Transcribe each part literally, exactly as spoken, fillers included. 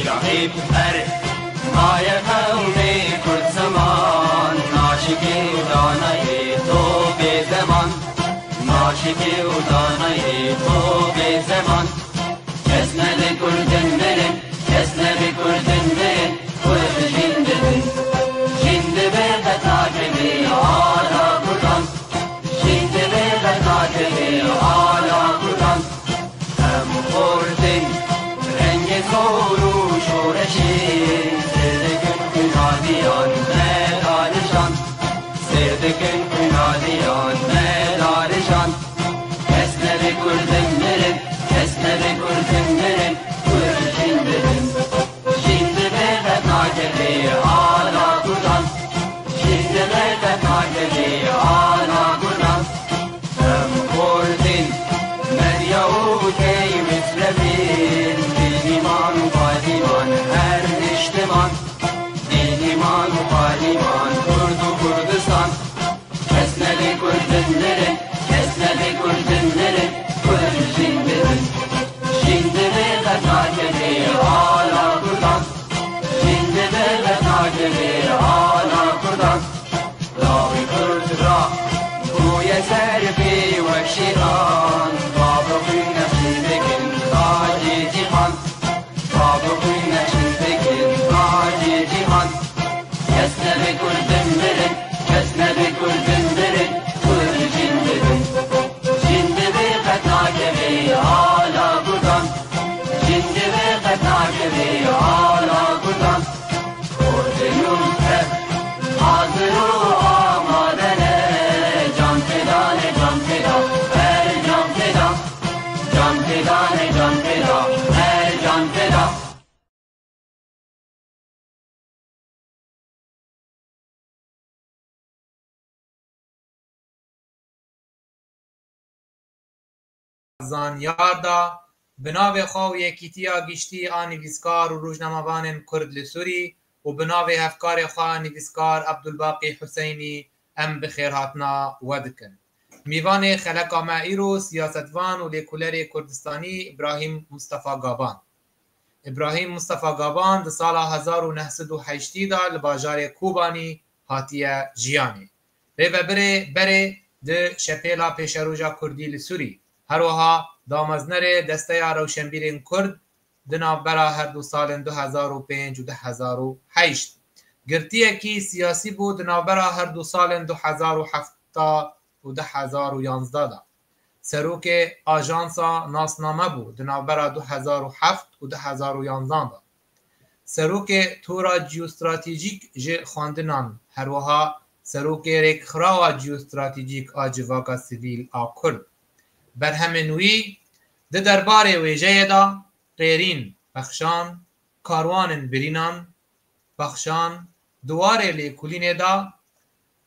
Şahîb her maye qewmê Kurd ziman, naşikî û danayê to bê zeman, naşikî û danayê to bê zeman. Kes nebe Kurdin mirin, kes nebe Kurdin mirin, Kurd jin dibin. Jin dibe qet nakeve ala Kurdan, jin dibe qet nakeve ala Kurdan. Em xortin rengê zor û şoreşê, sêr dikin xwînaliyan me darijan, sêr dikin xwînaliyan me darijan. Kes nebe Kurdin mirin, kes nebe Kurdin mirin, Kurd jin dibin. Jin dibe qet nakeve ala Kurdan, jin dibe qet nakeve ala Kurdan. Em xortin medya û tey misrefin, bênîman û balîman her niştiman, bênîman û balîman Kurd û Kurdistan. Kes nebe Kurdin mirin, kes nebe Kurdin mirin, Kurd jin dibin. Jin dibe qet nakeve ala Kurdan, jin dibe qet nakeve ala Kurdan. Lawê Kurd ra bûye ser pê wek şêxan, bavê xwîn nexşî dikin tacê cîhan, bavê xwîn nexşî dikin tacê cîhan. Kes nebe Kurdin mirin, kes nebe Kurdin mirin, Kurd jin dibin. Jin dibe qet nakeve ala Kurdan, jin dibe qet nakeve ala Kurdan. Kurdin û hev hazir û amade ne, can feda ne, can feda, her can feda. Can feda ne, can feda, her can feda. Zanyar da, bi navê xwe û Yekîtiya Giştî a Nivîskar û Rojnamevanên Kurd li Sûrî û bi navê hevkarê xwe nivîskar Abdulbaqî Huseynî em bi xêrhatina we dikin. Mîvanê xeleka me îro siyasetvan û lêkolerê Kurdistanî Îbrahîm Mustafa Gavan. Îbrahîm Mustafa Gavan di sala hezar û neh sed û heştî de li bajarê Kobanî hatiye jiyanê. Rêvebirê berê di Şepêla Pêşeroja Kurdî li Sûrî, her wiha dameznerê Desteya Rewşenbîrên Kurd di navbera her du salên du hezar û pênc û du hezar û heşt. Girtiyekî siyasî bû di navbera her du salên du hezar û heft û du hezar û yanzdeh de. Serokê Ajansa Nasname bû di navbera du hezar û heft û du hezar û yanzdeh de. Serokê Tora Jeostratejîk ji Xwendinan, her wiha Serokê Rêkxirawa Jeostratejîk a Civaka Sivîl a Kurd. Berhemên wî di derbarê wêjeyê de, qêrîn, pexşan, karwanên birînan, pexşan, di warê lêkolînê de,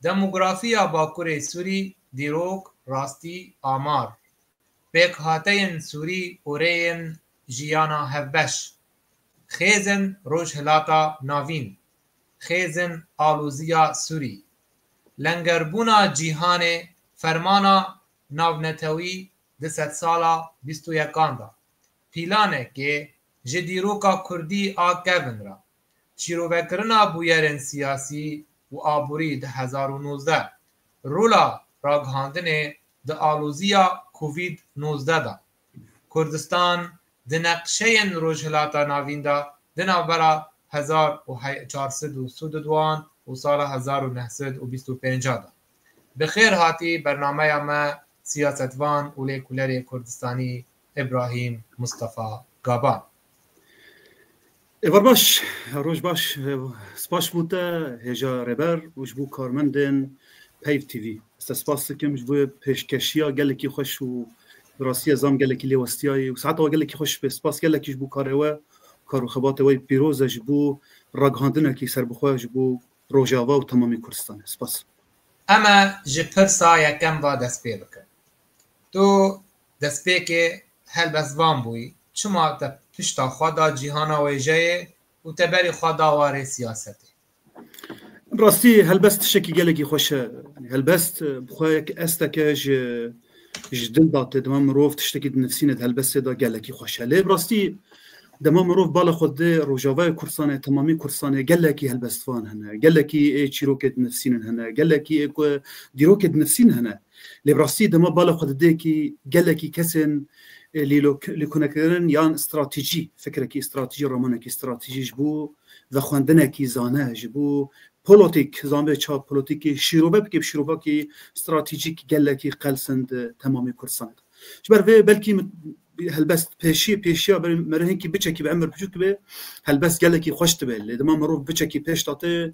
demografiya Bakurê Sûrî, dîrok, rastî, amar, pêkhateyên Sûrî û rêyên jiyana hevbeş, xêzên Rojhilata Navîn, xêzên aloziya Sûrî, lengerbûna cîhanê, fermana navnetewî di sedsala bîst û yekan de, pîlanekê ji dîroka kurdî a kevin re, şîrovekirina bûyerên siyasî û aborî du hezar û nozdeh, rola ragihandinê di aloziya Covid nozdeh de. Kurdistan di neqşeyên Rojhilata Navîn de di navbera hezar û çar sed û sî û du û sala hezar û neh sed û bîst û pênc de. Bi xêr hatî bernameya me, siyasetvan û lêkolerê Kurdistanî Îbrahîm Mustafa Gaban. Êvar baş, roj baş, spas bo te hêja rêber û ji bo karmendên Peyv T V. Ez te spas dikim ji bo pêşkeşiya gelekî xweş û bi rastî ez zam gelekî lê westiyayî û saeta we gelekî xweş be. Spas gelekî ji bo karê we, kar û xebatê we pîroz e ji bo ragihandinekî serbixwe ji bo Rojava û temamê Kurdistanê. Spas. Em ê ji pirsa yekem ve dest pê bikin. Tu destpêkê helbestvan bûyî. Çima te pişta xwe da cîhana wêjeyê û te berî xwe da warê siyasetê? Rastî helbest tiştekî gelekî xweş e. Yanî helbest, e, bi xwe yek esteke ji, ji dil de tê. Dema mirov tiştekî dinivîsîne di helbestê de gelekî xweş e. Lê bi rastî Dema mirov bala xwe dide Rojavayê Kurdistanê, temamî Kurdistanê, gelekî helbestvan hene, gelekî ê çîrokê dinivîsînin hene, gelekî ê ku dîrokê dinivîsînin hene. Lê bi rastî dema bala xwe dide kî gelekî kesên, e, lîlok-, lîkonekirin yan stratejî, fikrekî stratejî, ramanekî stratejî ji bo vexwendinekî zane, ji bo polotîk, zanbê çawa polotîkê şîrove bike, bi şîrovakî stratejîk gelekî qels in di temamê Kurdistanê de. Ji ber vê belkî min helbest pêşî, pêşiya ber-, me re hinkî biçekî bi emir biçûk be, helbest gelekî xweş dibe. Lê dema mirov biçekî pêş date,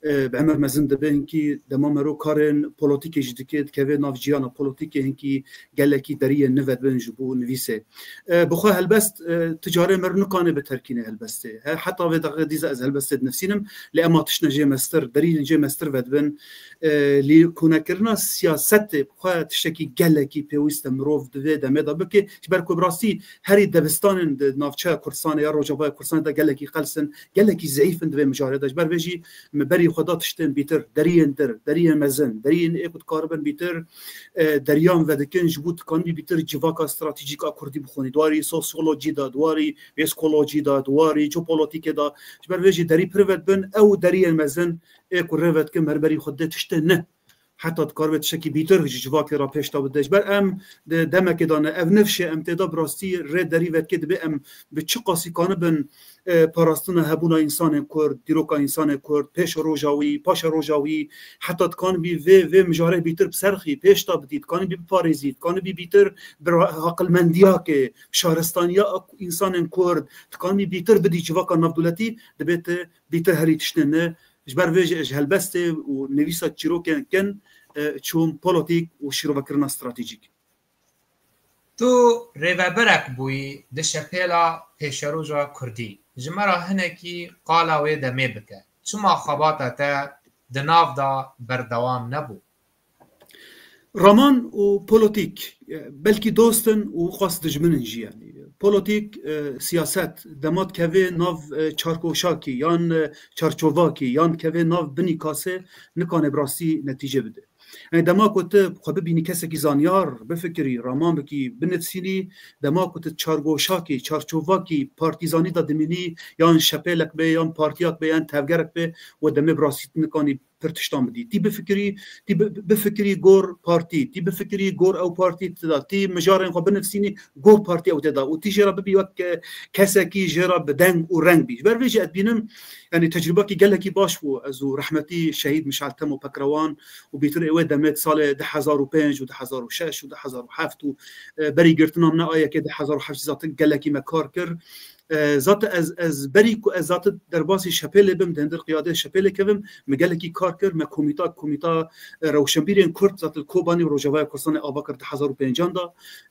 e, bi emir mezin dibe, hinkî dema mero karên polotîkê jî dike, dikeve nav jiyana polotîkê, hinkî gelekî deriyên nû vedibin ji bo nivîsê. E, bi xwe helbest, e, ti carê mir nikane bi terkînê helbestê. He, heta vê deqê dîza ez helbestê dinivîsînim, lê ema tiştine jê mestir, deriyên jê mestir vedibin. E, lîkonekirina siyasetê bi xwe tiştekî gelekî pêwîst e mirov di vê demê de bike. Ji ber ku bi rastî herî debistanên di navçeya Kurdistanê ya Rojavayê Kurdistanê de gelekî qels in, gelekî zeîf in di vê mijarê de. Ji ber vê jî me berî xwe da tiştên bîtir, deriyên dir, deriyên mezin, deriyên ê ku dikaribin bîtir, e, deriyan vedikin ji bo dikanibî bîtir civaka stratejîk a Kurdî bixwînî. Di warî sosyolojî de, di warî psîkolojî de, di warî jeopolotîkê de. Ji ber vê jî derî pir vedibin, ew deriyên mezin ê ku rê vedikin me berî xwe dide tiştê ne. Heta dikaribe tiştekî bîtir ji civakê re pêş de bide. Ji ber em di demekê de ne, ev nifşê em tê de bi rastî rê derî vedikê dibe em bi çi qasî kanibin, e, parastina hebûna însanên Kurd, dîroka însanê Kurd, pêş roja wî, paşa roja wî, heta dikanibî vê, vê mijarê bîtir bi ser xî, pêş de bidî, dikanibî biparêzî, dikanibî bîtir bi ra-, aqilmendiyakê, şaristaniya ak-, însanên Kurd, dikanibî bîtir bidî civaka navdewletî, dibê tu bîtir herî tiştê ne. Ji ber vê jî ez ji helbestê û nivîsa çîrokên kin, e, çûm polotîk û şîrovekirina stratejîk. Tu rêveberek bûyî di şepêla pêşeroja Kurdî. Ji me re hinekî qala wê demê bike. Çima xebata te di nav de berdewam nebû? Raman û polotîk, e, belkî dost in û xwest dijmin in jî, yanî. Polotîk, e, siyaset, dema dikeve nav, e, çarkoşakî yan, e, çarçovakî yan dikeve nav binî kasê, nikane bi rastî netîce bide. Yanî dema ku tu xwe bibînî kesekî zanyar, bifikirî, raman bikî, binivîsînî, dema ku tu çargoşakî, çarçovakî partîzanî de dimînî, yan şepêlek be, yan partiyak be, yan tevgerek be, we demê bi rastî tu nikanî pir tiştan bidî. Tî bifikirî, tî bi-, bifikirî gor partî, tî bifikirî gor ew partî tê de, tî mijarên xwe binivîsînî gor partî ew tê de. Û tî jê re bibî wek, e, kesekî jê re bi deng û reng bî. Ji ber vê jî ez dibînim, yanî tecrûbekî gelekî baş bû. Ez û rehmetî şehîd Mişal Temo Pekrewan û bîtir ê wê demê di salê du hezar û pênc û du hezar û şeş û du hezar û heft û, e, berî girtina min a yekê du hezar û heft jî zaten gelekî me kar kir. E, zaten ez, ez berî ku ez zaten derbasî şepêlê bim, di hindir qiyadê şepêlê kevim, me gelekî kar kir, me komîta, komîta, e, rewşenbîrên Kurd zaten Kobanî û Rojavaya Kurdistanê ava kir di hezar û pêncan de.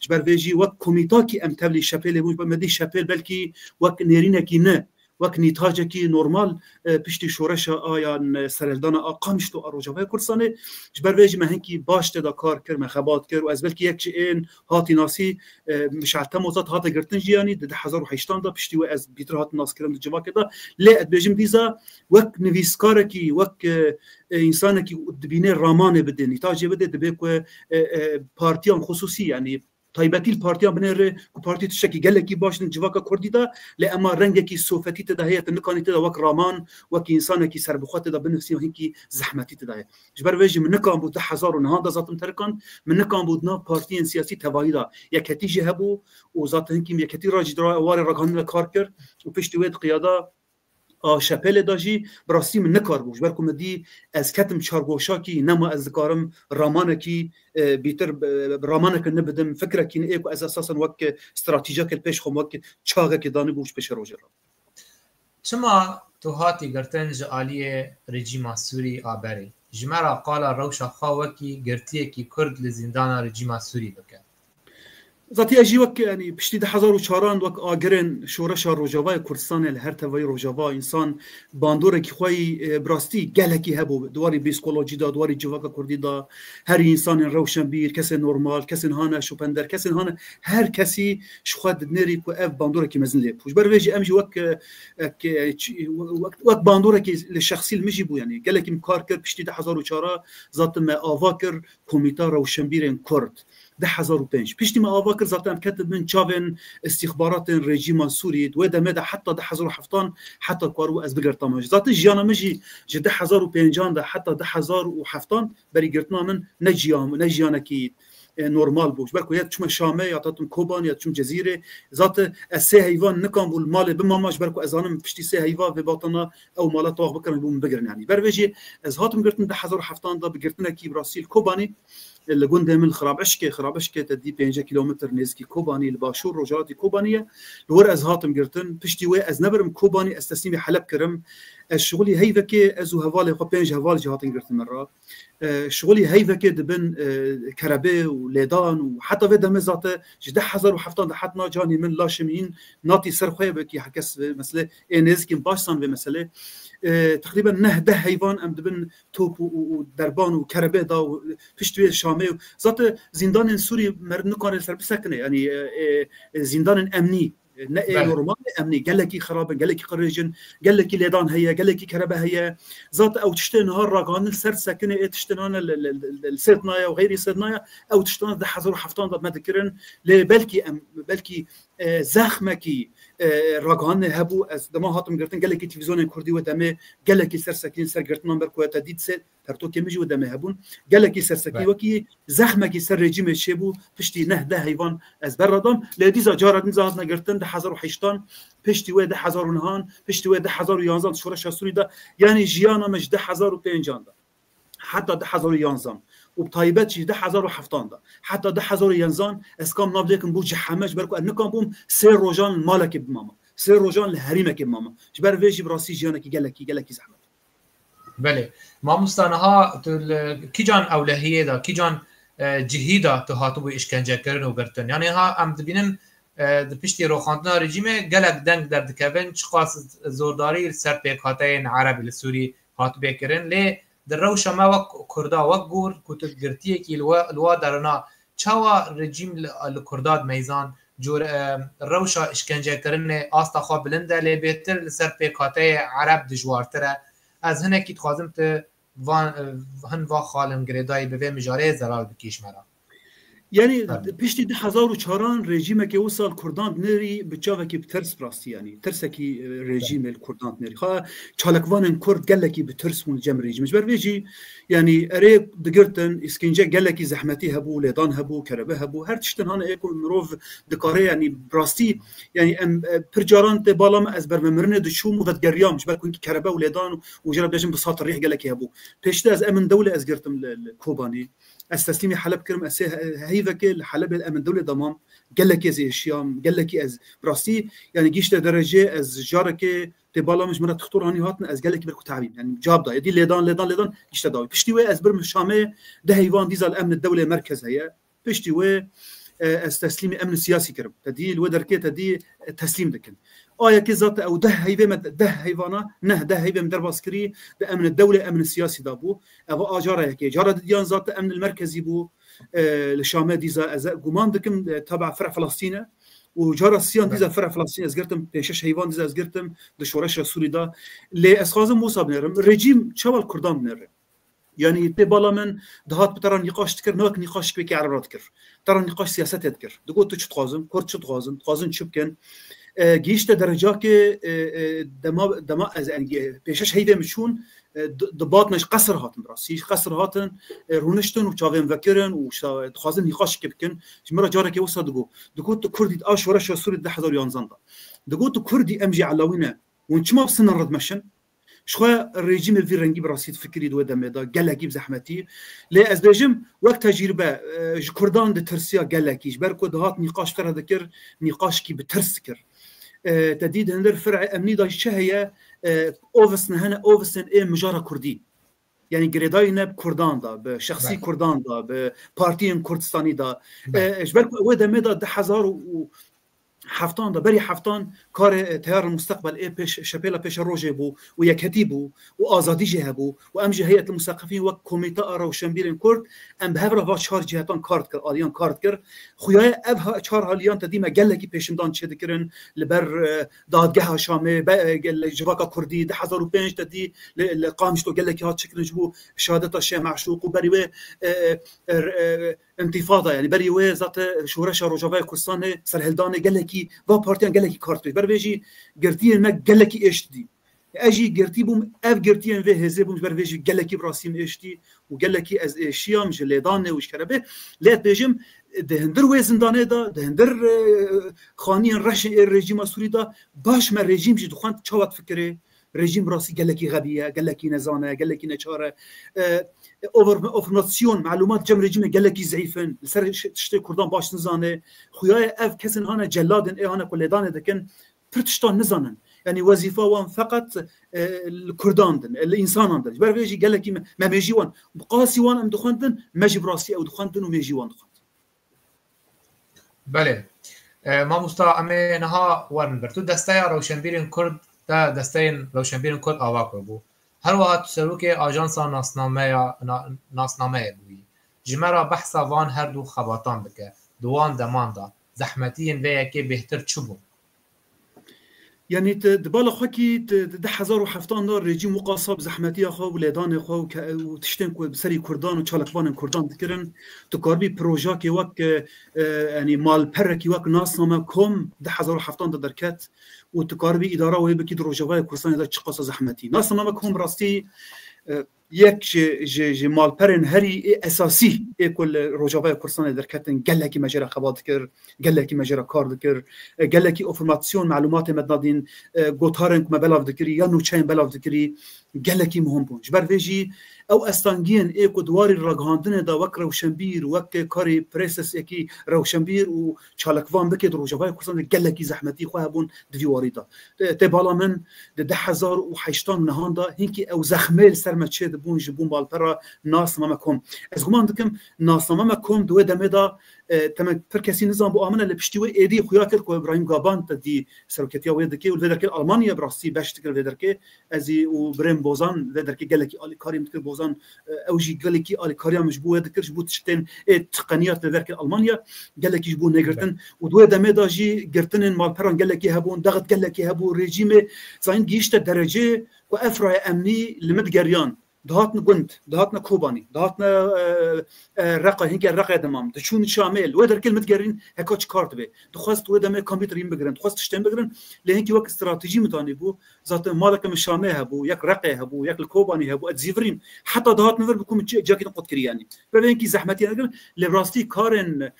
Ji ber vê jî wek komîtakî em tevlî şepêlê bûn, ji ber me dî şepêl belkî wek nêrînekî ne, wek nîtacekî normal, e, piştî şoreşa a yan, e, serhildana a Qamişlo a Rojavaya Kurdistanê. Ji ber vê jî me hinkî baş tê de kar kir, me xebat kir û ez belkî yek ji ên hatî nasî, e, Mişal Temo zat hate girtin jî, yanî di du hezar û heştan de piştî wê ez bîtir hatim naskirin di civakê de. Lê ez dibêjim dîza wek nivîskarekî, wek, e, e, însanekî dibîne ramanê bide, nîtacê bide, dibê ku, e, e, partiyan xusûsî, yanî taybetî li partiyan binêre ku partî tiştekî gelekî baş in civaka Kurdî de, lê ema rengekî sofetî tê de heye, tu nikanî tê de wek raman, wek însanekî serbixwe tê de binivîsî, hinkî zehmetî tê de ye. Ji ber vê jî min nikan bû du hezar û nehan de zaten terikand, min nikan bû di nav partiyên siyasî tevahî de yeketî jî hebû û zaten hinkî yeketî re jî di ra-, warê ragihandinê de kar kir û piştî wê di qiyada a şepêlê de jî bi rastî min nikaribû. Ji ber ku min dî ez ketim çargoşakî, nema ez dikarim ramanekî, e, bîtir, e, ramaneke nû bidim, fikrekî nû ê ku ez esasen wek stratejiyeke li pêş xwe, wek çaxekê danîbû ji pêşerojê re. Çima tu hatî girtin ji aliyê rejîma Sûrî a berê? Ji me re qala rewşa xwe wekî girtiyekî Kurd li zîndana rejîma Sûrî bike. Zatî ez jî wek, yanî piştî du hezar û çaran wek agirên şoreşa Rojavayê Kurdistanê li her tevayî Rojava însan bandorekî xwe yî, e, bi rastî gelekî hebû. Di warî psîkolojî de, di warî civaka Kurdî de, herî însanên rewşenbîr, kesên normal, kesên hane şopender, kesên hane her kesî ji xwe dinêrî ku ev bandorekî mezin lê bû. Ji ber vê jî em jî wek, e, ek, e, çi-, wek, wek bandorekî li şexsî li min jî bû, yanî gelekî min kar kir, piştî du hezar û çar zaten me ava kir Komîta Rewşenbîrên Kurd. du hezar û pênc. Piştî me ava kir, zaten em ketin bin çavên îstîxbaratên rejîma Sûrî. Di wê demê de heta du hezar û heftan, heta ku ez bigirtame. Zaten jiyana min jî ji du hezar û pêncan de heta du hezar û heftan berî girtina min ne jiyan, ne jiyanekî, e, normal bû. Ji ber ku ya diçûme Şamê, ya dihatim Kobanê, ya diçûm Cezîrê. Zaten ez sê heyvan nikam bû li malê bimama, ji ber ku ez zanim piştî sê heyva vê batana ew mala tewaf bikirin, bû min bigirin yanî. Ber vê jî ez hatim girtin du hezar û heftan de bi girtinekî bi rastî li Kobanê, e, li gundê min li Xirabişkê, Xirabişkê te dî pêncî kîlometr nêzîkî Kobanî, li başûr rojhilatî Kobanî ye. Li wir ez hatim girtin. Piştî wê ez nebirim Kobanî, ez teslîmî Heleb kirim. Ez şixulî heyvekê, ez û hevalê xwe, pênc heval jî hatin girtin min re. E, şixulî heyvekê dibin, e, kerebê û lêdan û heta vê demê zate ji du hezar û heftan de het na canî min laşê min hîn natî ser xwe ye, belkî herkes vê meselê ê nêzikîn baş zan vê meselê. E, teqrîben neh deh heyvan em dibin top û, û, û derban û kerebê da û pişt wê Şamê û zate zîndanên Sûrî meriv nikare li ser bisekine, yanî, e, e, e, zîndanên emnî, ne ê Belê. normal, ê emnî, gelekî xirab in, gelekî qirêj in, gelekî lêdan heye, gelekî kerebe heye. Zat ew tiştê niha ragihandin li ser sekine, ê tiştê niha li, li, li, li Sêdnaya û xeyrî Sêdnaya, ew tiştana di hezar û heftan de me dikirin. Lê belkî em, belkî, e, zexmekî, e, ragihandinê hebû. Ez dema hatim girtin, gelekî televîzyonên kurdî wê demê gelekî ser sekîn, ser girtinan ber ku te dît sê, pertokê min jî wê demê hebûn. Gelekî sersekî Belê. wekî zexmekî ser rejîmê çêbû, piştî neh deh heyvan ez ber radam. Lê dîsa cara din hatine girtin, du hezar û heştan, piştî wê du hezar û nehan, piştî wê du hezar û yanzan şoreşa Sûrî de, yanî jiyana me ji du hezar û pêncan de heta du hezar û yanzan û bi taybet jî du hezar û heftan de heta du hezar û yanzan ez kam nav lêkim bû ceheme, ji ber ku ez nikam bûm sê rojan li malekê bimama. Sê rojan li herîmekê bimama. Ji ber vê jî bi rastî jiyanekî gelekî, gelekî zehmet. Belê. Mamosta, niha tu li kîcan ewlehiyê de, kîcan, e, cihî de tu hatibû îşkencekirin û girtin? Yanî ha em dibînin, e, di piştî rûxandina rejîmê gelek deng derdikevin, çiqas zordarî li ser pêkhateyên Ereb li Sûrî hatibê kirin. Lê di rewşa me wek Kurda, wek gor ku tu girtiyekî li we, li wa derina, çawa rejîm li, li Kurda dimeyzand, cure, e, rewşa îşkencekirinê asta xwe bilind e, lê bêtir li ser pêkhateyê Ereb dijwartir e. Ez hinekî dixwazim tu van, e, hin va xalin girêdayî bi vê mijarê zelal bikî ji me re. Yanî Tabii. piştî du hezar û çaran rejîmekê wisa li Kurdan dinêrî bi çavekî bi tirs bi rastî, yanî tirsekî, e, rejîmê li Kurdan dinêrî. Xwe çalakvanên Kurd gelekî bi tirs bûn li cem rejîmê. Ji ber vê jî, yanî erê digirtin, îşkence gelekî zehmetî hebû, lêdan hebû, kerebe hebû, her tiştin hane ê ku mirov dikare, yanî bi rastî, yanî em, e, pir caran tê bala me ez ber vemirinê diçûm û vedigeriyam, ji ber ku hinkî kerebe û lêdan û jê re bêjim bi sat rîh gelekî hebû. Pêşte ez Emin Dewlê ez girtim li, li Kobanê. Ez teslîmî Heleb kirim, ez sê he-, heyvekê li Helebê Emin Dewlê de mam. Gelekî ez êşiyam, gelekî ez bi rastî, yanî gihîşte derecê ez carekê tê bala min ji min re dixtor anî hatin, ez gelekî ber ku te'bîm. Yanî cab da. Êdî lêdan, lêdan, lêdan gihîşte dawî. Piştî wê ez birim Şamê, du heyvan dîsa li Emnê Dewlê merkez heye. Piştî wê, e, ez teslîmî emnê siyasî kirim. Te dî li wê derkê te dî, e, teslîm dikin. A yekê zate ew deh heyvê me, deh heyvana, neh deh heyvê me derbas kirî, di emnê dewlê, emnê siyasî de bû. Eva a cara yekê. Cara didiyan zate emn li merkezî bû, e, li Şamê dîza ez e, guman dikim, e, teba Fir Filistîn e. Û cara siyan dîza Fir Filistîn ez girtim, pênc şeş heyvan dîza ez girtim, di şoreşa Sûrî de. Lê ez xwazim wisa binêrim. Rejîm çawa li Kurdan dinêre? Yanî tê bala min dihat bi te re nîqaş dikir, ne wek nîqaş wekî Ereb re dikir. Te re nîqaş siyasetê dikir. Digot tu çi dixwazin, Kurd çi dixwazin, dixwazin çi bikin. E, gihîşte derecakê, e, e, dema, dema ez, yanî, e, pêşeş heyvê min çûn, e, di, di bat me ji qesir hatin bi rastî. Ji qesir hatin, e, rûniştin û çavên vekirin û işte dixwazin nîqaşekê bikin. Ji min re carekê wisa digot. Digot tu Kurdî a şoreşa Sûrî di hezar û yanzan de. Digot tu Kurdî em jî Elawî ne. Hûn çima bi sinan re dimeşin? Ji xwe rejîmê vî rengî bi rastî difikirî di wê demê de gelekî bi zehmetî. Lê ez bêjim, wek tecrîbe, e, ji Kurdan ditirsiya gelekî. Ji ber ku dihat nîqaş te re dikir, nîqaşkî bi tirs dikir. E, te dî di hundir fir'ê emnî de jî çi heye? E, ofisên hene, ofisên ê mijara Kurdî. Yanî girêdayî ne bi Kurdan de, bi şexsî Kurdan de, bi partiyên Kurdistanî de. E, ji ber ku wê demê de du hezar û heftan de, berî heftan karê, e, Teyar Musteqbel ê pêş, şepêla pêşerojê bû û yekhetî bû û azadî jî hebû û em jî Heyet Museqefîn wek komîte a rewşenbîrên Kurd em bi hev re va çar cihetan kar dikir, aliyan kar dikir. Xuyaye ev ha-, çar aliyan te dî me gelekî pêşindan çêdikirin li ber, e, dadgeha Şamê, be-, e, gel-, civaka Kurdî, du hezar û pênc te dî li, li Qamişlo gelekî hat çêkirin ji bo şehadeta Şêx Meşûq û berî wê, e, e, er, e, întîfada, yanî berî wê zate şoreşa Rojavayê Kurdistanê serhildanê gelekî, va partiyan gelekî kar dikir. Ber vê jî girtiyên me gelekî êşt dî. Ez jî girtî bûm, ev girtiyên vê hêzê bûm, ji ber vê jî gelekî bi rastî min êştî û gelekî ez êşiyam ji lêdanê û ji kerebê. Lê ez dibêjim, di hindir wê zindanê de, di hindir, e, xaniyên reşê ê rejîma Sûrî de, baş me rejîm jî dixwend çawa difikirê. Rejîm bi rastî gelekî xebî ye, gelekî nezan e, gelekî neçar e. E, over-, ofrmasyon, melumat cem rejîmê gelekî zeîf in. Li ser şi-, tiştê Kurdan baş nizane. Xuyaye ev kesên hane celadin, ê hane ku lêdanê dikin, pir tiştan nizanin. Yanî wezîfa wan feqet, e, li Kurdan din, e, li însanan din. Ji ber vê jî gelekî me, me mêjî wan, bi qasî wan em dixwendin, me jî bi rastî ew dixwendin û mêjî wan dixwendin. Belê. E, mamosta, em ê niha werin ber. Tu desteya rewşenbîrên Kurd, te desteyên rewşenbîrên Kurd ava kiribû. Her wiha tu serokê Ajansa Nasnameya, na-, Nasnameyê bûyî. Ji me re behsa van her du xebatan bike. Di wan deman de zehmetiyên vê yekê bêhtir çi bûn? Yanî tu di bala xwe kî tu di du hezar û heftan de rejîm wiqasa bi zehmetiya xwe û lêdanê xwe û ke-, û tiştên ku bi serî Kurdan û çalakvanên Kurdan dikirin, tu karibî projakê wek, e, e, yanî malperekî wek Nasname Kom du hezar û heftan de derket û tu karibî îdara wê bikî di Rojavayê Kurdistanê de çiqasa zehmetî. Nasname Kom rastî, e, yek ji, ji, ji malperên herî ê esasî ê ku li Rojavaya Kurdistanê derketin, gelekî me jê re xebat dikir, gelekî me jê re kar dikir, e, gelekî ofrmasyon, melumatê me dadîn, e, gotarên ku me belav dikirî ya nûçeyên belav dikirî, gelekî muhim bûn. Ji ber vê jî ew estangiyên ê ku di warî ragihandinê de wek rewşenbîr, wek karê presesekî rewşenbîr û çalakvan bike di Rojavaya Kurdistanê de gelekî zehmetî xwe hebûn di vî warî de. Tê, tê bala min di du hezar û heştan û nehan de hinkî ew zexmê li ser me çêdibûn ji bo malpera Nasname Kom. Ez guman dikim Nasname Kom di wê demê de, e, temek pir kesî nizan bû amine, lê piştî wê êdî xuya kir ku Îbrahîm Gaban te dî seroketiya wê dike û li vê derkê Almanya bi rastî beş dikir vê derkê. Ez ê û birêm Bozan vê derkê gelekî alîkarî min dikir. Bozan, e, ew jî gelekî alîkariya min ji bo wê dikir, ji bo tiştên ê tiqeniya li vê derkê Almanya gelekî ji bo negirtin. Û di wê demê de jî girtinên malperan gelekî hebûn, dexit gelekî hebû, rejîmê zayîn gihîşte dereceyê ku ev raye emnî li min digeriyan. Dihatin gund, dihatin Kobanî, dihatin, e, e, Reqa, hinkê Reqe dimam, diçûn Şamê, li wê derkê li min digerîn heka çi kar dibe. Dixwest wê demê kompîterî min bigirin, dixwest tiştên bigirin, lê hinkî wek stratejî min danî bû. Zaten maleke min Şamê hebû, yek Reqê hebû, yek li Kobanî hebû, ez zîvirîm. Heta dihatin vir bi ku min çi-, ciyakî din qut kirî yanî. Bi vê hinkî zehmetiyê negirin, lê bi rastî karên,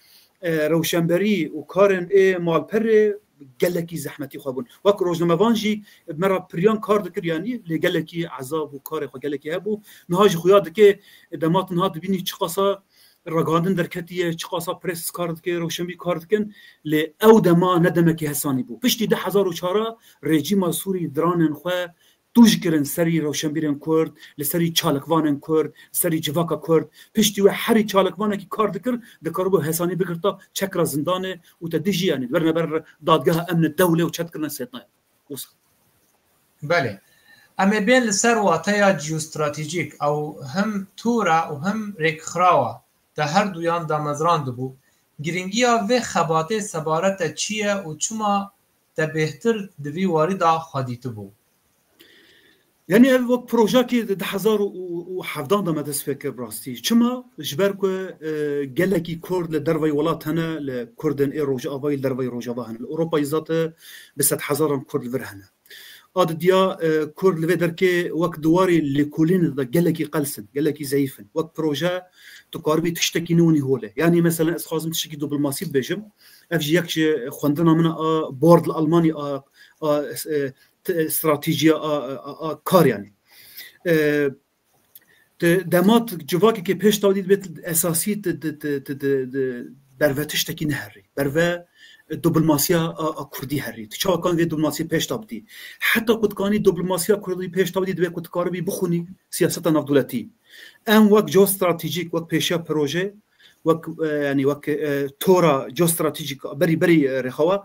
e, rewşenberî û karên ê malperê gelekî zehmetî xwe bûn. Wek rojnamevan jî bi me re piryan kar dikir yanî, lê gelekî ezab û karê xwe gelekî hebû. Niha jî xuya dike, dema tu niha dibînî çiqasa ragihandin derketiye, çiqasa pres kar dike, rewşenbîr kar dikin, lê ew dema ne demekî hesanî bû. Piştî du hezar û çar rejîma Sûrî diranên xwe tûj kirin serî rewşenbîrên Kurd, li serî çalakvanên Kurd, serî civaka Kurd. Piştî wê herî çalakvanekî kar dikir, dikaribû hesanî bigirta çekra zindanê û te dijî yanî werine ber dadgeha emnê dewlê û çet kirine sêtnayê. Wisa. Belê. Em ê bên li ser wateya jeostratejîk, ew him tora û him rêkxirawa te her duyan damezrandibû. Girîngiya vê xebatê sebaret te çi ye û çima te bêhtir di vî warî de xwe dîtibû? Yanî ev wek projekî di du hezar û hevdan de me dest pê kir bi rastî. Çima? Ji ber ku, e, gelekî Kurd li derveyî welat hene, li Kurdên ê Rojavayî li derveyî Rojava hene. Li Ewropayî zate bi sedhezaran Kurd li vir hene. A didiya, e, Kurd li vê derkê wek di warî lêkolînê de gelekî qels in, gelekî zeyîf in. Wek proje tu karibî tiştekî nû winî hole. Yanî mesela ez dixwazim tiştekî diplomasî bibêjim. Ev jî yek ji xwendina min a bord li Almanya a, a, e, t-, stratejiya a, a, a kar yanî. E, Ti dema tu civakekê pêş tawdî dibêt esasî ti, ti, ti, ti, ti, ti berve tiştekî neherî. Berve, e, diplomasiya a, a Kurdî herî. Tu çawa kan vê diplomasiyê pêş tawdî? Heta ku dikanî diplomasiya Kurdî pêş tawdî divê ku tu karibî bixwînî siyaseta navdewletî. Em wek geostratejîk, wek pêşiya proje, wek, e, yanî wek, e, tora geostratejîk berî, berî, e, rêxewa,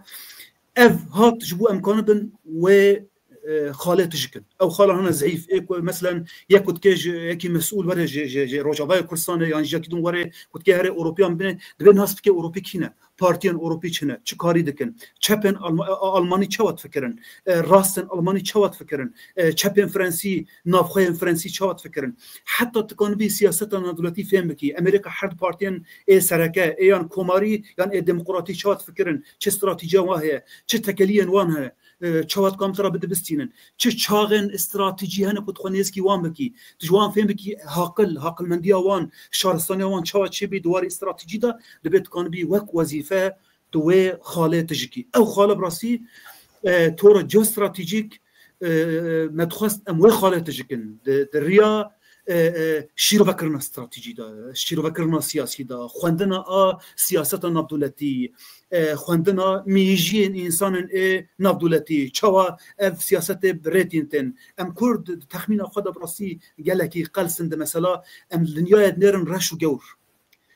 Ev hat ji bo em kanibin wê, e, xalê tijikin. Ew xala hene zeyîf. Ê ku, meselen, yek ku dikê ji yekî mesûl were ji, ji, ji Rojavayê Kurdistanê yan ji yekî din were ku dikê herê Ewropiyan bine, divê nas bike Ewropî kî ne? Partiyên Ewropî çi ne? Çi karî dikin? Çepên Alma-, e, Almanî çawa difikirin? E, rastên Almanî çawa difikirin? E, çepên Fransî, navxweyên Fransî çawa difikirin? Heta dikanibî siyaseta navdewletî fêm bikî. Em ê rêka her du partiyên ê sereke, ê yan komarî, yan ê demokratî çawa difikirin? Çi stratejiya wan heye? Çi tekeliyên wan heye? E, çawa dikan te re bidibistînin? Çi çaxên stratejî hene ku tu xwe nêzkî wan bikî? Tu ji wan fêm bikî haqil, haqilmendiya wan, şaristaniya wan çawa çêbî di warê stratejî de, dibê dikanibî wek wezîfe tu wê xalê tijikî. Ew xale bi rastî, e, tora geostratejîk, e, me dixwest em wê xalê tijikin. Di, di riya, e, e, şîrovekirina stratejî de, şîrovekirina siyasî de, xwendina a siyaseta navdewletî, e, xwendina mîjiyên însanên ê navdewletî, çawa ev siyasetê bi rê tîn tên. Em Kurd di texmîna xwe de bi rastî gelekî qels in di mesela, em li dinyayê dinêrin reş û gewr.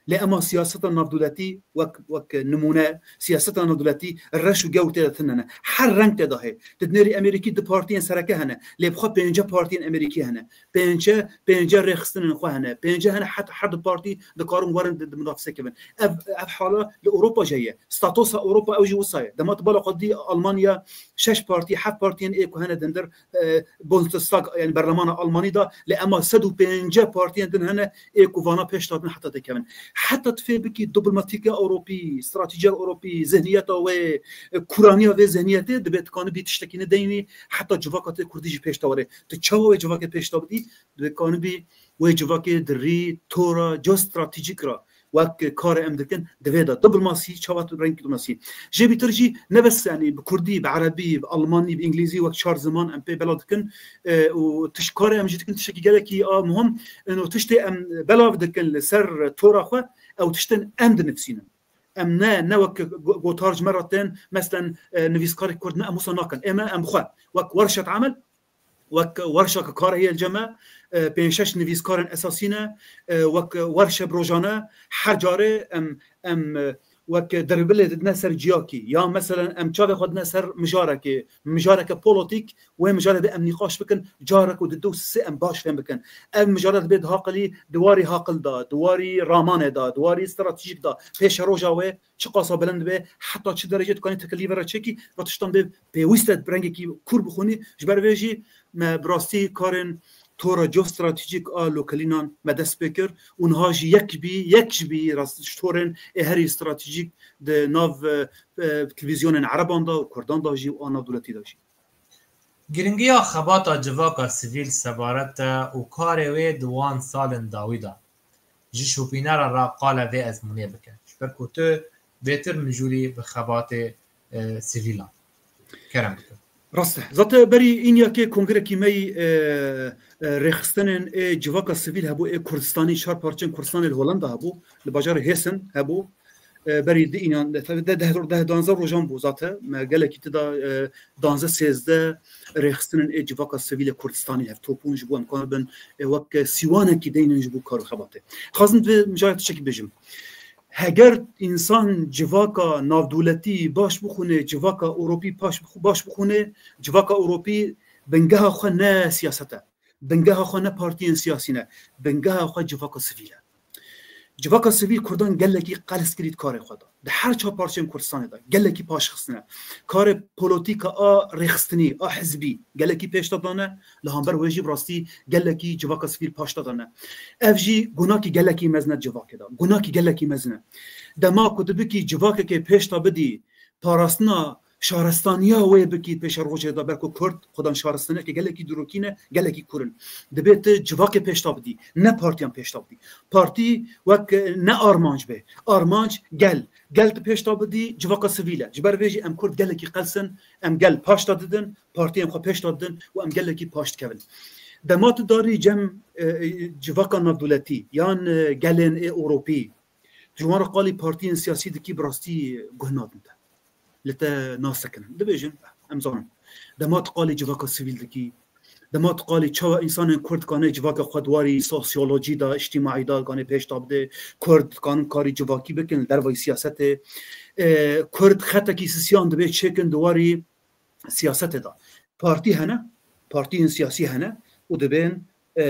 Lê ema siyaseta navdewletî wek, wek nimûne, siyaseta navdewletî reş û gewr tê de tune ne. Her reng tê de heye. Tu dinêrî Amerîkî du partiyên sereke hene. Lê bi xwe pênce partiyên Amerîkî hene. Pênce, pênce rêxistinên xwe hene. Pênce hene, heta her du partî dikarin werin di, di minafisê kevin. Ev, ev hala li Ewropa jî heye. Statusa Ewropa ew jî wisa ye. Dema tu bala xwe dî Almanya şeş partî, heft partiyên ê ku hene dindir, e, Bundestag, yani berlemana Almanî de, lê ema sed û pêncî partiyên din hene ê ku vana pêş dadin heta têkevin. Heta tu fê bikî diplomatîka Ewropî, stratejiya Ewropî, zihniyeta wê, e, kuraniya vê zihniyetê, dibê dikanibî tiştekî ne deynî, heta civaka te Kurdî jî pêş de were. Tu çawa wê civakê pêş de bidî? Dikanibî wê civakê di rî tora geostratejîk re wek karê em dikin, divê de diplomasî, çawa tu rengî diplomasî. Jê bîtir jî ne bes, yanî bi kurdî, bi erebî, bi almanî, bi îngilîzî wek çar ziman em pê belav dikin, e, û tiş-, karê em jî dikin tiştekî gelekî a muhim. Ino tiştê em belav dikin li ser tora xwe, ew tiştin em dinivîsînin. Em ne, ne wek go-, gotar ji me re tên, meselen, e, nivîskarek kurd ne, em wisa nakin. Ê me, em xwe wek werşet emel, wek werşa ku kar heye li cem me, e, pênc şeş nivîskarên esasî ne, e, wek werşe bi rojane, her carê em, em, e, wek derbilê didine ser ciyakî. Ya meselen em çavê xwe didine ser mijarekê, mijareke polotîk, wê mijarê de em nîqaş bikin, carek û di du sê em baş fêm bikin. Ev mijare dibê di haqilî di warî haqil de, di warî ramanê de, di warî stratejîk de, pêşeroja wê, çiqasa bilind be, heta çi derecê dikanî tekelî ve re çêkî, va tiştan bê pêwîst e bi rengekî kûr bixwînî. Ji ber vê jî me bi rastî karên tora geostratejîk a lokelînan me dest pê kir û niha jî yek ji bî, yek ji bî rast ji torên ê herî stratejîk di nav, e, e, televîzyonên ereban de û kurdan de jî û a navdewletî de jî. Giringiya xebata civaka sivîl sebaret e û karê wê di wan salên dawî de ji şopînera re qala vê ezmûnê bike. Ji ber ku tu bêtir mijûlî bi xebatê, e, sivîlan. Kerem bikin. Rast e. Zaten berî înyakê kongrekî me yî, e, e, rêxistinên ê civaka sivîl hebû, ê Kurdistanî, çar parçeyên Kurdistanê li Holanda hebû, li bajarê Hessen hebû. E, berî di înan, de, de, deh, deh, danzdeh rojan bû zaten. Me gelekî tida, e, danzdeh sêzdeh rêxistinên ê civaka sivîl ê Kurdistanî hevtop bûn, ji bo em kanibin, e, wek sîwanekî deynin ji bo kar û xebatê. Dixwazim di vê mijarê tiştekî bêjim. Heger însan civaka navdewletî baş bixwîne, civaka Ewropî baş bixw-, baş bixwîne, civaka Ewropî bingeha xwe ne siyaset e. Bingeha xwe ne partiyên siyasî ne. Bingeha xwe civaka sivîl e. Civaka sivîl Kurdan gelekî qels kirî di karê xwe de. Di her çar parçeyên Kurdistanê de gelekî paş xistine. Karê polotîka a rêxistinî, a hizbî gelekî pêş de dane, li hember wê jî bi rastî gelekî civaka sivîl paş de dane. Ev jî gunakî gelekî mezin e civakê de. Gunakî gelekî mezin e. Dema ku tu bikî civakekê pêş de bidî, parastina şaristaniya wê bikî pêşerojê de, ber ku Kurd xwedan şaristaniyeke gelekî dîrokî ne, gelekî kûr in. Dibê tu civakê pêş de bidî, ne partiyan pêş de bidî. Partî wek, e, ne armanc be. Armanc gel. Gel tu pêş de bidî, civaka sivîl e. Ji ber vê jî em Kurd gelekî qels in, em gel paş de didin, partiyên xwe pêş de didin û em gelekî paş dikevin. Dema tu darî cem, e, e, civaka navdewletî yan, e, gelên ê Ewropî, ji wan re qalî partiyên siyasî dikî, bi rastî guh nadin te. Li te nas dikin. Dibêjin, em zanin. Dema tu qalî civaka sivîl dikî, dema tu qalî çawa însanên Kurd dikane civaka xwe di warî sosyolojî de, îctîmaî de dikane pêş de bide, Kurd dikanin karî civakî bikin li dervayî siyasetê. e, Kurd xetekî sisiyan dibê çêkin di warî siyasetê de. Partî hene, partiyên siyasî hene û dibên, e,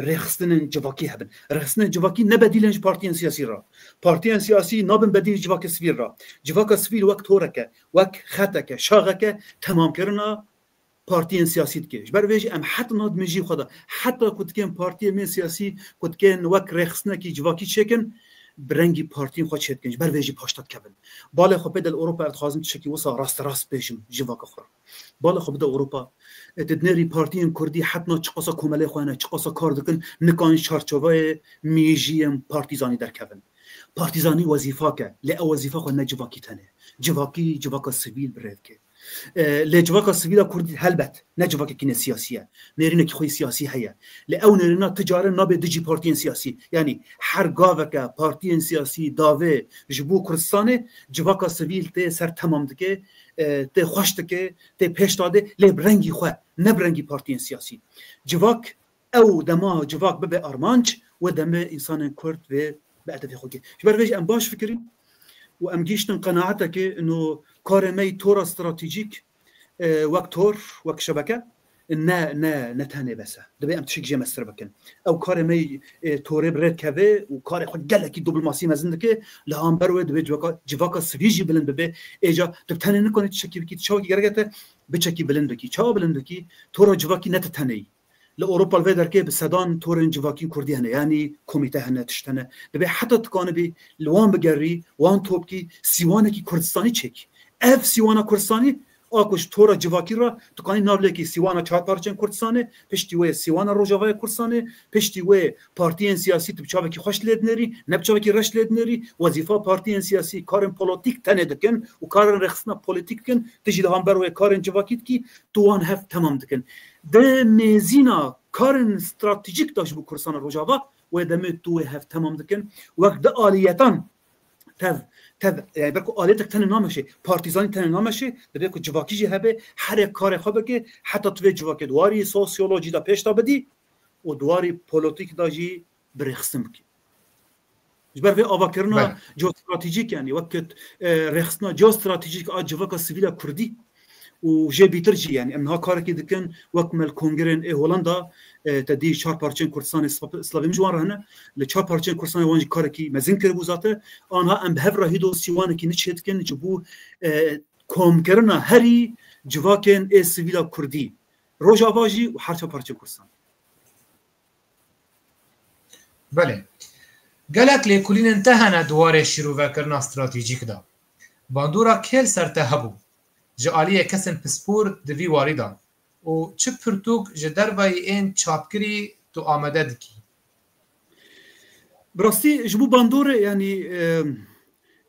rêxistinên civakî hebin. Rêxistinên civakî ne bedîl in ji partiyên siyasî re. Partiyên siyasî nabin bedîl ji civakê sivîl re. Civaka sivîl wek toreke, wek xeteke, şaxeke temamkirina partiyên siyasî dike. Ji ber vê jî em heta niha di mejiyê xwe de, heta ku dikên partiyên me siyasî ku dikên wek rêxistinekî civakî çêkin, bi rengî partiyên xwe çêdikin. Ji ber vê jî paşta dikevin. Balê xwe pê de li Ewropa, ez dixwazim tiştekî wisa rasterast bêjim civaka xwe re. Balê xwe bide Ewropa. E, tu dinêrî partiyên Kurdî heta niha çiqasa komelê xwe hene, çiqasa kar dikin, nikan çarçoveyê mejiyên partîzanî derkevin. Partîzanî wezîfak e, lê ew wezîfa xwe ne civakî tenê. Civakî, civaka sivîl bi rê dike. E, lê civaka sivîla Kurdî helbet ne civakekî ne siyasî ye. Nêrînekî xwe yê siyasî heye. Lê ew nêrîna ti carin nabe dijî partiyên siyasî. Yanî her gaveke partiyên siyasî davê ji bo Kurdistanê, civaka sivîl tê ser temam dike, e, tê xweş dike, tê pêş dadê, lê bi rengî xwe, ne bi rengî partiyên siyasî. Civak, ew dema civak bibe armanc, wê demê însanên Kurd vê bi edebê xwe kê. Ji ber vê jî em baş fikirîn û em gihîştin qenaatekê, ino karê me yî tora stratejîk, e, wek tor, wek şebeke, ne, ne, ne tenê bes e. Divê em tiştek jê mestir bikin. Ew karê me yî, e, torê bi rê dikeve û karê xwe gelekî diplomasî mezin dike, li hember wê divê civaka, civaka sivîl jî bilind bibe. Êca tu bi tenê nikanî tiştekî bikî, tu çawekî gerek e te biçekî bilind bikî. Çawa bilind bikî? Tora civakî ne tu tenê yî. Li Ewropa li vê derkê bi sedan torên civakî Kurdî hene, yanî komîte hene, tişt hene. Divê heta tu kanibî li wan bigerî, wan topkî, sîwanekî Kurdistanî çêkî. Ev sîwana Kurdistanî a ku ji tora civakî re tu kanî nav lêkî sîwana çar parçeyên Kurdistanê, piştî wê sîwana Rojavayê Kurdistanê, piştî wê partiyên siyasî tu bi çavekî xweş lê dinêrî, ne bi çavekî reş lê dinêrî, wezîfa partiyên siyasî karên polotîk tenê dikin û karên rêxistina polotîk dikin, tu jî li hember wê karên civakî dikî, tu wan hev temam dikin. Di mêzîna karên stratejîk de ji bo Kurdistana Rojava, wê demê tu wê hev temam dikin. Wek di aliyetan tev, tev, yani ber ku aliyetek tenê nameşê, partîzanî tenê nameşê, divê ku civakî jî hebe, herê karê xwe bike, heta tu vê civakê di warî sosyolojî de pêş de bidî û di warî polotîk de jî bi rêxistin bikî. Ji ber vê avakirina Belê. Geostratejîk, yani wek, e, rêxistina geostratejîk a civaka sivîla Kurdî û jê bîtir jî, yani em niha karekî dikin, wek me li kongrên ê Holanda, e, te dî çar parçeyên Kurdistanê, Sla-, Slavê min ji wan re hene, li çar parçeyên Kurdistanê wan jî karekî mezin kiribû zaten. Aniha em bi hev re hîdo sîwanekî nû çê dikin ji bo, e, komkirina herî civakên ê sivîla Kurdî, Rojava jî û her çar parçeyên Kurdistan. Belê. Gelek lêkolînên te hene di warê şîrovekirina stratejîk de. Bandora kê li ser te hebû? Ji aliyê kesên pispor di vî warî de û çi pirtûk ji derveyî ên çapkirî tu amade dikî? Bi rastî ji bo bandorê, yanî, e,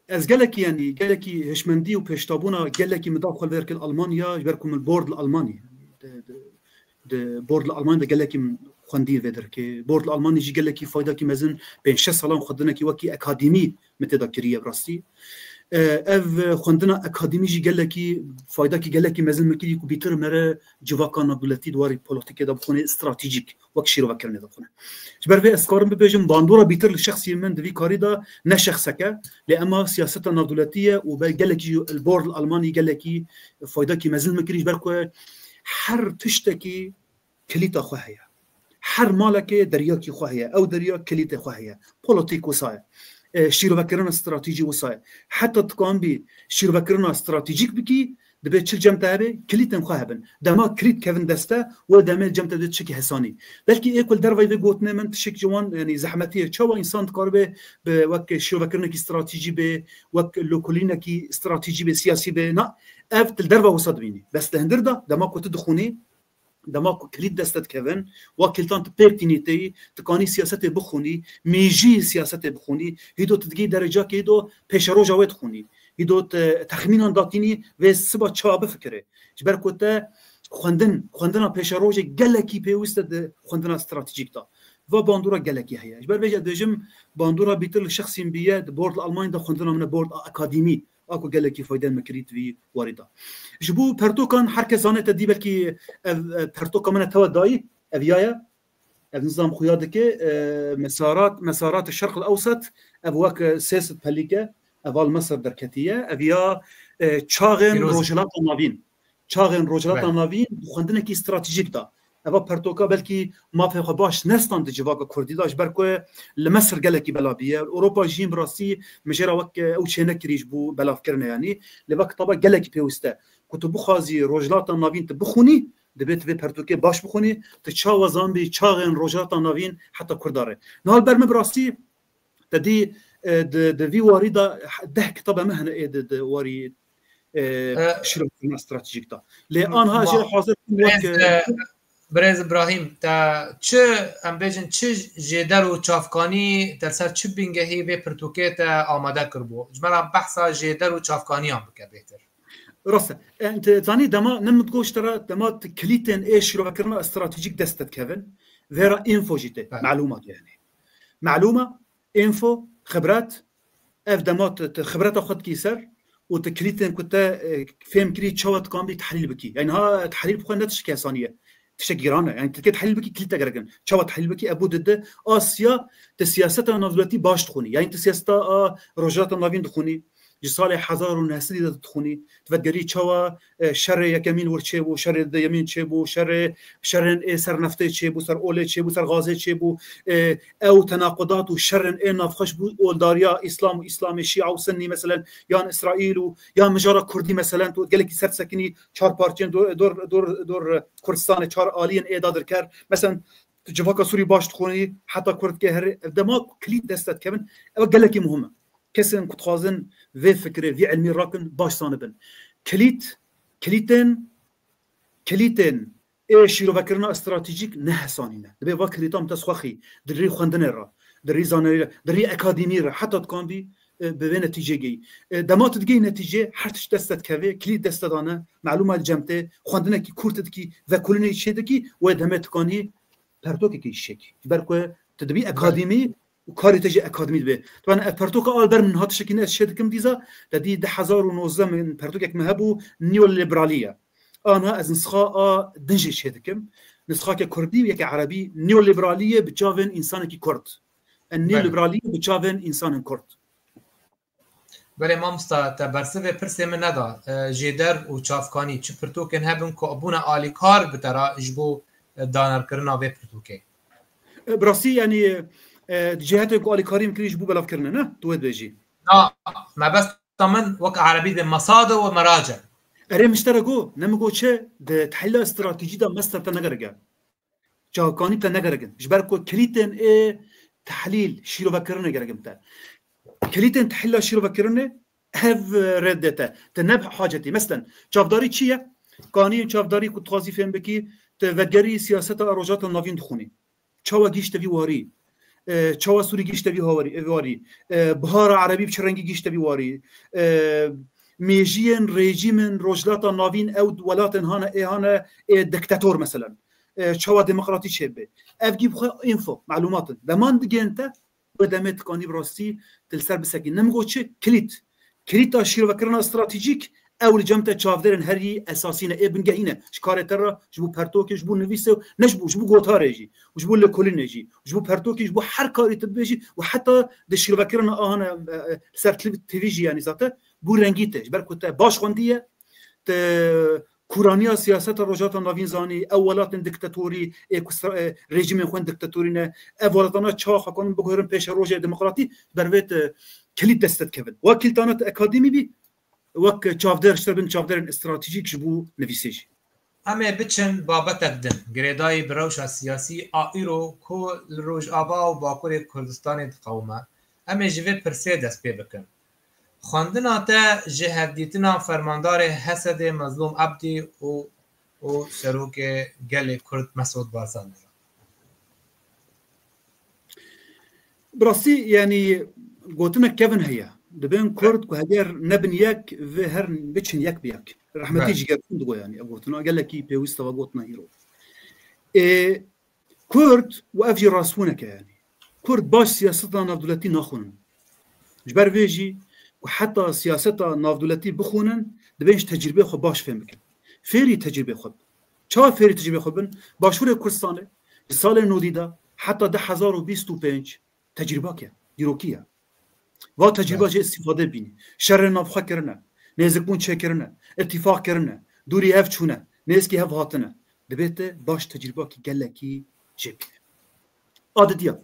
ez gelekî, yanî gelekî hişmendî û pêştabûna gelekî min da xwe li vê derkê li Almanya, ji ber ku min bord li Almanyê, di, di, di bord li Almanyê de gelekî min xwendî vê derkê. Bord li Almanyê jî gelekî faydakî mezin, pênc şeş salan xwendinekî wekî akademî min tê de kiriye bi rastî. E, ev xwendina akademî jî gelekî faydakî gelekî mezin min kirî ku bîtir mere civaka navdewletî di warî polotîkê de bixwîne, stratejîk wek şîrovekirinê de bixwîne. Ji ber vê ez karim bibêjim, bandora bîtir li şexsî min di vî karî de ne şexseke, lê ema siyaseta navdewletî ye û be gelekî jî li bor li Almanî gelekî faydakî mezin min kirî, ji ber ku her tiştekî kilîta xwe heye. Her malekê deryakî xwe heye. Ew derya kilîtê xwe heye. Polotîk wisa ye. E, şîrovekirina stratejî wisa ye. Heta tu kanbî şîrovekirina stratejîk bikî, dibe çi cem te hebe, kilîtên xwe hebin. Dema kilît kevin deste, wê demê cem te dê tiştekî hesanî. Belkî ê ku li dervayî vê gotinê min tiştek ji wan, yanî zehmetî ye. Çawa însan dikaribe bi wek şîrovekirinekî stratejî bê, wek lêkolînekî stratejî bê, siyasî bê? Na, ev tu li derva wisa dibînî. Bes li hundir de, dema ku tu dixwînî, dema ku kilît dest te dikevin, wa kilîtan tu pêk tînî tê, tu kanî siyasetê bixwînî, mêjî siyasetê bixwînî, hîdo tu digî derecakê hîdo pêşeroja wê dixwînî. Hîdo tu texmînan datînî vê siba çawa bifikirê. Ji ber ku te xwendin, xwendina pêşerojê gelekî pêwîst e di xwendina stratejîk de. Va bandora gelekî heye. Ji ber vê jî ez dibêjim bandora bîtir li şexsîn bîye, di bord li Almanya de xwendina min e, bord a akademî. A ku gelekî fayde me kirî di vî warî de. Ji bo pertokan her kes zane te dî belkî ev, e, pertoka min e tewa dayî, ev ya ye. Ev nizam xuya dike, e, mesarat, mesarat Şerq el Ewsat, ev wek, e, sê sed pelîk e. Eva li Mesir derketiye. Ev ya, e, çaxên Pîroz e. Rojhilata Navîn. Çaxên Rojhilata Belê. Navîn bi xwendinekî stratejîk da. Eva pertoka belkî mafê xwe baş nestand di civaka kurdî de, ji ber ku li Mesir gelekî belav bûye. Li Ewropa jî bi rastî mijara wek ew çênekirî ji bo belavkirinê, yanî. Lê va kitaba gelekî pêwîst e. Ku tu bixwazî Rojhilata Navîn tu bixwînî, divê tu vê pertokê baş bixwînî, tu çawa zanbî çaxên Rojhilata Navîn heta Kurda re. Niha li ber min bi rastî te dî, e, di, di vî warî de deh kitaba me hene ê di, di warî, e, E, şîrokirina stratejîk de. Lê anha Ma-, jê hazir bûm wek, birêz, e, e, birêz Ibrahîm, te çi, em bêjin, çi jêder û çavkanî te li ser çi bingehî vê pirtûkê te amade kiribû? Ji me re behsa jêder û çavkaniyan bike bêhtir. Rast e. E, te zanî dema, ne min digot ji te re, dema tu kilîtên ê şîrovekirina stratejîk dest te dikevin, vê re info jî tê. Belê. Melûmat yanî. Melûma, info, xibret, ev dema tu, tu xibreta xwe dikî ser û tu kilîtên ku te, e, fêm kirî çawa dikanbî tehlîl bikî. Yani ha tehlîl bi xwe ne tiştekî hesanî ye. Tiştek giran e. Yani tu dikê tehlîl bikî, kilît te gerek in. Çawa tehlîl bikî? Ev bû dide a siya, tu siyaseta navdewletî baş dixwînî. Yani tu siyaseta a Rojhilata Navîn dixwînî. Ji salê hezar û neh sed de dixwînî. Tu vedigerî çawa, e, şerê yekemîn wir çêbû, şerê duyemîn çêbû, şerê, şerên ê ser neftê çêbû, ser olê çêbû, ser gazê çêbû. E, ew tenaqudat û şerên ê navxweş bû, oldariya Îslam û Îslamê, Şîa û Sinnî meselen, yan Îsraîl û yan mijara Kurdî meselen, tu gelekî ser sekinî çar parçeyên dor, dor, dor, dor Kurdistanê, çar aliyên ê dadirker. Meselen, tu civaka Sûrî baş dixwînî, heta Kurd ke herê, ev dema kilît dest te dikevin, ev gelekî muhim e. Kesên ku dixwazin vê fikirê, vî ilmî rakin, baş zanibin. Kilît, kilîtên, kilîtên ê şîrovekirina stratejîk ne hesanî ne. Dibê va kilîtan te xwexî, di rî xwendinê re, di rî zanayî re, di rî akademî re, heta dikanbî, e, bi vê netîcê geyî. E, dema tu digeyî netîcê, her tişt dest te dikeve, kilît dest te dane, melûma li cem tê, xwendinekî kurt dikî, vekolînekî çê dikî, wê demê dikanî pertokekî jî çêkî. Ji ber ku tu dibî Belê. Akademî û karê te jî akademî dibe. Taban ev pertoka a li ber min hat şekîne ez çê dikim dîza, te dî du hezar û nozdeh min pertokek me hebû, neoliberalî ye. Anha ez nisxa a din jî çê dikim. Nisxake kurdî û yeke erebî, neoliberalî ye bi çavên însanekî kurd. E, Belê. Neoliberalî ye bi çavên însanên kurd. Belê mamosta, te bersivê pirsê min neda. E, jêder û çavkanî çi pirtûkên hebin ku bûne alîkar bi te re ji bo, e, danarkirina vê pirtûkê? E, bi rastî, yanî, e, cihete ku alîkarî min kirî ji bo belavkirine, ne? Tu wê dibêjî. Na, mebesta min wek erebî dibê mesade û merace. Erê, min ji te re got, ne min got çi? Di tehlîla stratejî de mesder te negerek e. Çavkanî te negerek in. Ji ber ku kilîtên ê tehlîl, şîrovekirinê gerek in te. Kilîtên tehlîla şîrovekirinê hev, e, rê dide te. Te ne hacetî. Meselen, çavdarî çi ye? Kanî çavdarî ku dixwazî fêm bikî, te vegerî siyaseta Rojhilata Navîn dixwînî. Çawa gihîşte vî warî? E, çawa Sûrî gihîşte vî hawarî, e, warî? E, Bihara Erebî bi çi rengî gihîşte vî warî? E, mêjiyên rejîmên Rojhilata Navîn ew welatên hane, ê hane, ê diktator meselen. E, çawa demokratî çêbibe? Ev gî bi xwe înfo, melûmat in. Deman digên te, wê demê tikanî bi rastî tu li ser bisekî. Ne min got çi? Kilît. Kilîta şîrovekirina stratejîk, ew li cem te çavdêrên herî esasî ne, ê bingehî ne. Ji karê te re, ji bo pertokê, ji bo nivîsê, ne ji bo, ji bo gotarê jî, û ji bo lêkolînê jî, û ji bo pertokê, ji bo her karî tu bibêjî, û heta di şîrovekirina a hane, e, e, li ser T V jî, yanî zaten bû rengî te. Ji ber ku te baş xwendiye, te kûraniya siyaseta Rojhilata Navîn zanî, ew welatên diktatorî, ê ku stra-, e, rejîmên xwe diktatorî ne, ev welatana çawa xwe kanin biguherin pêşerojê demokratî, ber vê te kilît dest te dikevin. Wek kilîtana te akademî bî, wek çavdêr, ji te bin çavdêrên stratejîk ji bo nivîsê jî. Em ê biçin babetek din, girêdayî bi rewşa siyasî a îro ku li Rojava û Bakurê Kurdistanê diqewime. Em ê ji vê pirsê dest pê bikin. Xwendina te ji hevdîtina fermandarê H S D'ê Mezlûm Ebdî û, û Serokê Gelê Kurd Mesûd Barzanî re. Bi rastî, yanî, gotinek kevin heye. Dibên Kurd ku heger nebin yek, vê her biçin yek bi yek. Rehmetî Belê. Jigerxwîn digo, yanî, ev gotina gelekî pêwîst e, va gotina îro. Ê, Kurd, û ev jî rastbûnek e, yanî. Kurd baş siyaseta navdewletî naxwînin. Ji ber vê jî ku heta siyaseta navdewletî bixwînin, dibên ji tecrûbeyê xwe baş fêm bikin. Fêrî tecrûbeyê xwe bin. Çawa fêrî tecrûbeyê xwe bin? Başûrê Kurdistanê ji salê nodî de heta du hezar û bîst û pênc tecrûbak e, dîrokî ye. Va tecrîba jê îstîfade bînî. Şerê navxwe kirine. Nêzikbûn çêkirine. Îtîfaq kirine. Dûrî hev çûne. Nêzkî hev hatine. Dibê te baş tecrîbakî gelekî jê bîne. A didiya.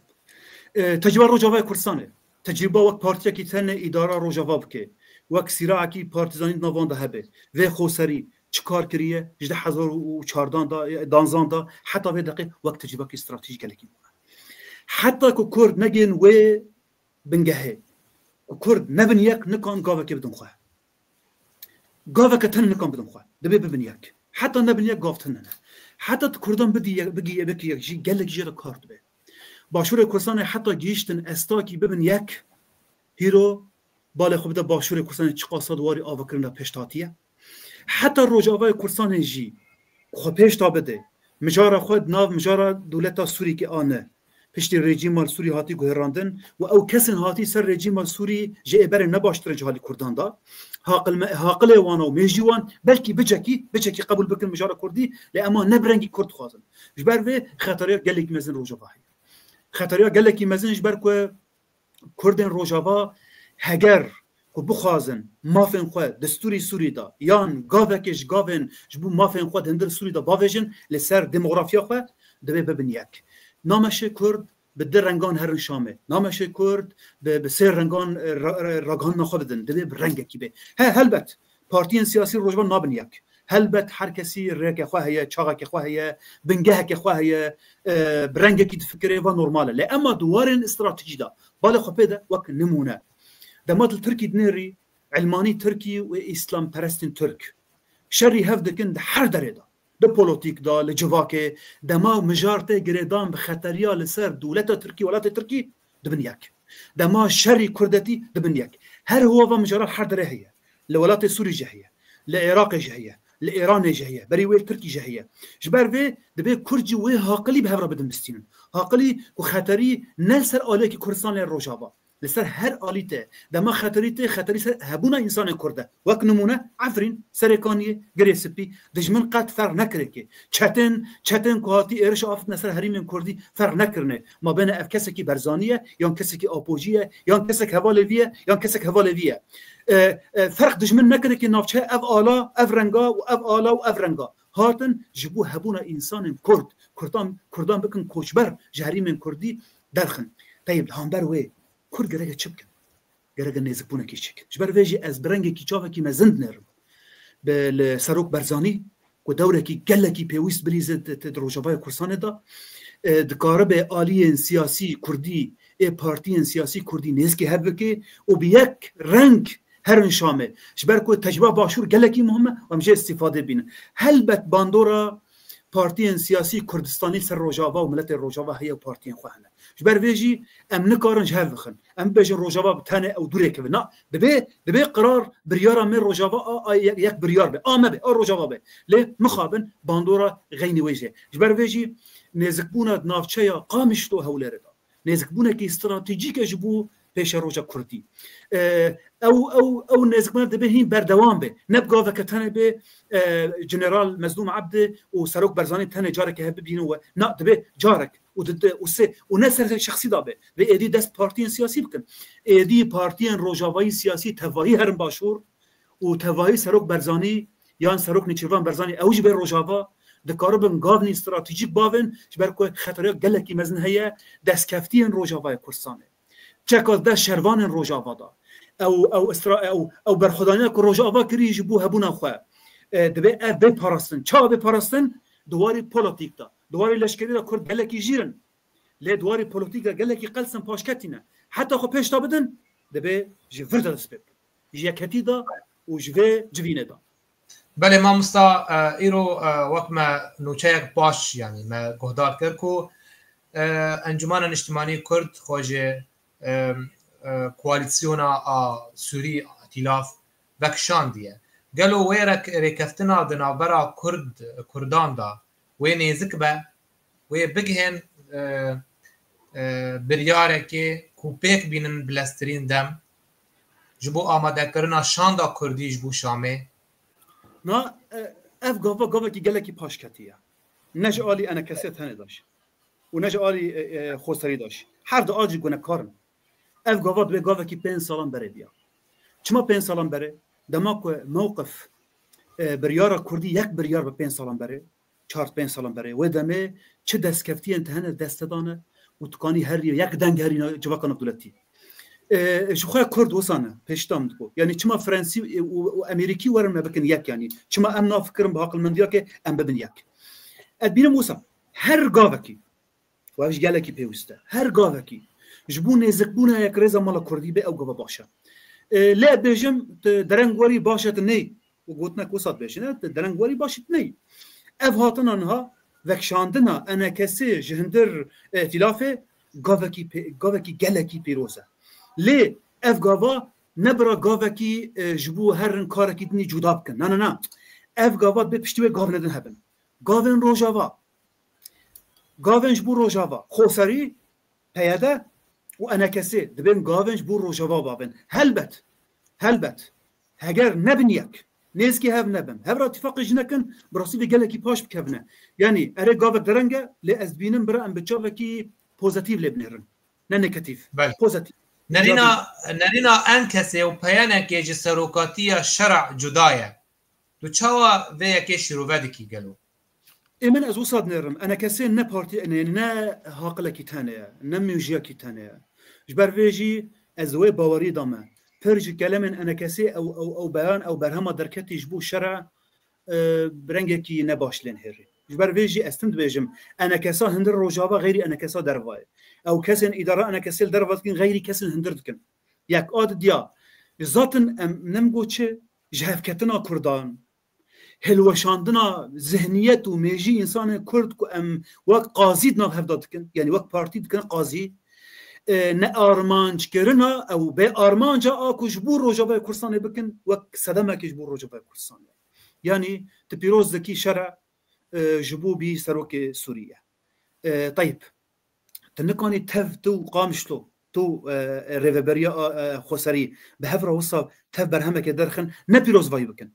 E, tecrîba Rojavayê Kurdistanê. Tecrîba wek partiyekî tenê îdara Rojava bike. Wek sîraekî partîzanî di nav wan de hebe. Vê xoserî çi kar kiriye? Ji du hezar û çardan da, e, danzan da, heta vê deqê wek tecrîbakî stratejî gelekî bûne. Heta ku Kurd negên wê bingehê, ku Kurd nebin yek, nikan gavekê bidin xwe. Gaveke tenê nikan bidin xwe. Dibê bibin yek. Heta nebin yek gav tune ne. Heta tu Kurdan bidî yek, bigî yek, yek jî gelek jê re kar dibe. Başûrê Kurdistanê heta gihîştin estakî bibin yek, hîro balê xwe bide Başûrê Kurdistanê çiqasa di warî avakirin de pêşt hatiye. Heta Rojavayê Kurdistanê jî xwe pêş da bide. Mijara xwe di nav mijara dewleta Sûrî ke ane. Piştî rejîma li Sûrî hatî guherandin û ew kesên hatî ser rejîma Sûrî ji ê berê ne baştir e ji halî Kurdan da. Haqil me, haqilê wan û mêjî wan belkî bicekî, bicekî qebûl bikin mijara Kurdî, lê ema ne bi rengî Kurd dixwazin. Ji ber vê xetariya gelekî mezin Rojava heye. Xetariya gelekî mezin ji ber ku Kurdên Rojava heger ku bixwazin mafên xwe destûrî Sûrî de yan gavekê ji gavên ji bo mafên xwe di hundir Sûrî de bavêjin, li ser demografiya xwe divê bibin yek. Nameşê Kurd bi du rengan herin Şamê. Nameşê Kurd bi, bi sê rengan, e, ra-, ra-, ragihandina xwe bidin. Divê bi rengekî bê. He, helbet, partiyên siyasî Rojava nabin yek. Helbet her kesî rêke xwe heye, çaxeke xwe heye, bingeheke xwe heye, e, bi rengekî difikire, va normal e. Lê ema di warên stratejî de, balê xwe pê de wek nimûne. Dema tu li Tirkî dinêrî, ilmanî Tirkî û îslamperestên Tirk şerî hev dikin di her derê de. Di polotîk de, li civakê, dema mijar tê girêdan bi xeteriya li ser dewleta Tirkî, welatê Tirkî, dibin yek. Dema şerî kurdetî, dibin yek. Her hova mijara her derê heye. Li welatê Sûrî jî heye. Li Iraqê jî heye. Li Îranê jî heye. Berî wê li Tirkî jî heye. Ji ber vê dibê Kurd jî wê haqilî bi hev re bidin bistînin. Haqilî ku xeterî ne li ser aliyekî Kurdistan lê Rojava. Li ser her alî tê. Dema xeterî tê, xeterî ser hebûna însanên Kurd e. Wek nimûne, Efrîn, Serêkaniyê, Girê Spî, dijmin qet ferq nekirêkê. Çetin, çetin ku hatî êrişa afirtine ser herêmên Kurdî ferq nekirine. Ma bêne ev kesekî Berzanî ye, yan kesekî Apojî ye, yan kesek hevalê vî ye, yan kesek hevalê vî ye. E, e, ferq dijmin nekirêkê navçe ev ala, ev renga û ev ala û ev renga. Hatin ji bo hebûna însanên Kurd, Kurdan, Kurdan bikin koçber ji herêmên Kurdî derxin. Teyb, li hember wê Kurd gereke çi bikin? Gereke nêzikbûnekî çêkin. Ji ber vê jî ez bi rengekî çavekî mezin dinêrim. Bi, li Serok Berzanî, ku dewrekî gelekî pêwîst bilîze di, di, di Rojavayê Kurdistanê de, e, dikaribe aliyên siyasî Kurdî, ê partiyên siyasî Kurdî nêzkî hev bike û bi yek reng herin Şamê. Ji ber ku tecrûba Başûr gelekî muhim e, em jê îstîfade bînin. Helbet bandora partiyên siyasî Kurdistanî ser Rojava û miletê Rojava heye û partiyên xwe hene. Ji ber vê jî em nikarin ji hev bixin. Em bibêjin Rojava bi tenê ew dûrê keve. Na, dibê, dibê qirar biryara me Rojava a, a yek, yek biryar be. A me be, a Rojava be. Lê mixabin bandora xeynî wê jê. Ji ber vê jî nêzikbûna di navçeya Qamişlo Hewlêrê de. Nêzikbûnekî stratejîk e ji bo pêşeroja Kurdî. E, ew, ew, ew nêzikbûna divê hîn berdewam be. Ne bi gaveke tenê be, e, General Mezlûm Ebdî û Serok Barzanî tenê careke hev bibînin we. Na, divê carek û di, di, û sê, û ne ser şexsî da be. Vê êdî dest partiyên siyasî bikin. Êdî partiyên rojavayî siyasî tevahî herin Başûr û tevahî Serok Barzanî yan Serok Nêçîrvan Barzanî ew jî bê Rojava, dikaribin gavnî stratejîk bavin, ji ber ku xetera gelekî mezin heye destkeftiyên Rojavayê Kurdistanê. Çeka de şervanên Rojava da. Ew, ew, istra-, ew, ew berxwedaniya ku Rojava kirî ji bo hebûna xwe, e, divê ev bê parastin. Çawa bê parastin? Di warî polotîk de, di warî leşkerî de Kurd gelekî jîr in. Lê di warî polotîk de gelekî qels in paşketî ne. Heta xwe pêş de bidin, divê ji vir de dest pê bikin. Ji yekhetî de û ji vê civînê de. Belê mamosta, e, îro, e, wek me nûçeyek baş, yanî me guhdar kir ku, e, Encûmena Niştimanî Kurd xwe ji, e, e, koalîsyona a Sûrî, Îtîlaf, vekişandiye. Gelo wê rek-, rêkeftina di navbera Kurd, Kurdan de wê nêzik be, wê bigihên, e, e, biryarekê ku pêk bînin bileztirîn dem ji bo amadekirina şanda Kurdî ji bo Şamê? Na, e, ev gava gavekî gelekî paşketî ye. Ne ji alî enekesê tenê de jî û ne ji alî, e, e, xoserî de jî. Her du alî jî gunekar in. Ev gava divê gavekî pênc salan berê biya. Çima pênc salan berê? Dema ku mewqif, e, biryara Kurdî yek biryar bi pênc salan berê, çar pênc salan berê, wê demê çi destkeftiyên te hene dest te dane û tu kanî herî yek deng herîne civaka navdewletî. E, ji xwe Kurd wisa ne, pêşî te min digot. Yanî çima Fransî û, û Amerîkî werin me bikin yek yanî? Çima em nafikirin bi aqilmendiyakê em bibin yek? Ez dibînim wisa her gavekî, û ev ji gelekî pêwîst e, her gavekî ji bo nêzikbûna yekrêza mala Kurdî be ew gava baş e. E, lê ez bêjim, tu dereng werî baş e, tu ney. Û gotinek wisa dibêjin, e, tu dereng werî baş e, tu ney. Ev hatina niha, vekşandina enekesê ji hundir, e, îtîlafê gavekî pê-, gavekî gelekî pîroz e. Lê ev gava ne bira gavekî, e, ji bo her karekî dinî cuda bikin. Na, na, na. Ev gava dibê piştî wê gavên din hebin. Gavên Rojava, gavên ji bo Rojava, Xoserî, P Y D û enekesê dibên gavên ji bo Rojava bavên. Helbet, helbet, heger nebin yek, nêzikî hev nebin, hev re tîfaqê jî nekin, bi rastî vê gelekî paş bikevine. Yanî erê gavek dereng e, lê ez dibînim bira em bi çavekî pozitîf lê binêrin. Ne negatîf. Belê. Pozitîf. Nerîna, nerîna enekesê û P Y D ji serokatiya şer'a cuda ye. Tu çawa vê yekê şîrove dikî gelo? Ê min ez wisa dinêrim. Enekesê ne partî, ne, ne haqilekî tenê ye, ne mîjiyekî tenê ye. Ji ber vê jî ez wê bawerî da me. Pir ji kelemên enekesê ew, ew, ew beyan, ew berhema derketî ji bo şer'a, e, bi rengekî ne baş lê nihêrî. Ji ber vê jî ez tim dibêjim, enekesa hundir Rojava xeyrî enekesa derva ye. Ew kesên îdara enekesê li derva dikin, xeyrî kesên hundir dikin. Yek a didiya. Zaten em nem got çi? Ji hevketina Kurdan, hilweşandina zihniyet û mêjî însanên Kurd ku em wek qazî di nav hev de dikin, yanî wek partî dikin qazî, e, ne armanckirina ew bê armanca a ku ji bo Rojavayê Kurdistanê bikin, wek sedemekê ji bo Rojavayê Kurdistanê. Yanî tu pîroz dikî şer'a, e, ji bo bî serokê Sûriyê. E, Tayyip, tu nikanî tev tu û Qamişlo, tu, e, rêveberiya, e, Xoserî bi hev re wisa tev berhemekê derxin, ne pîrozvayî bikin.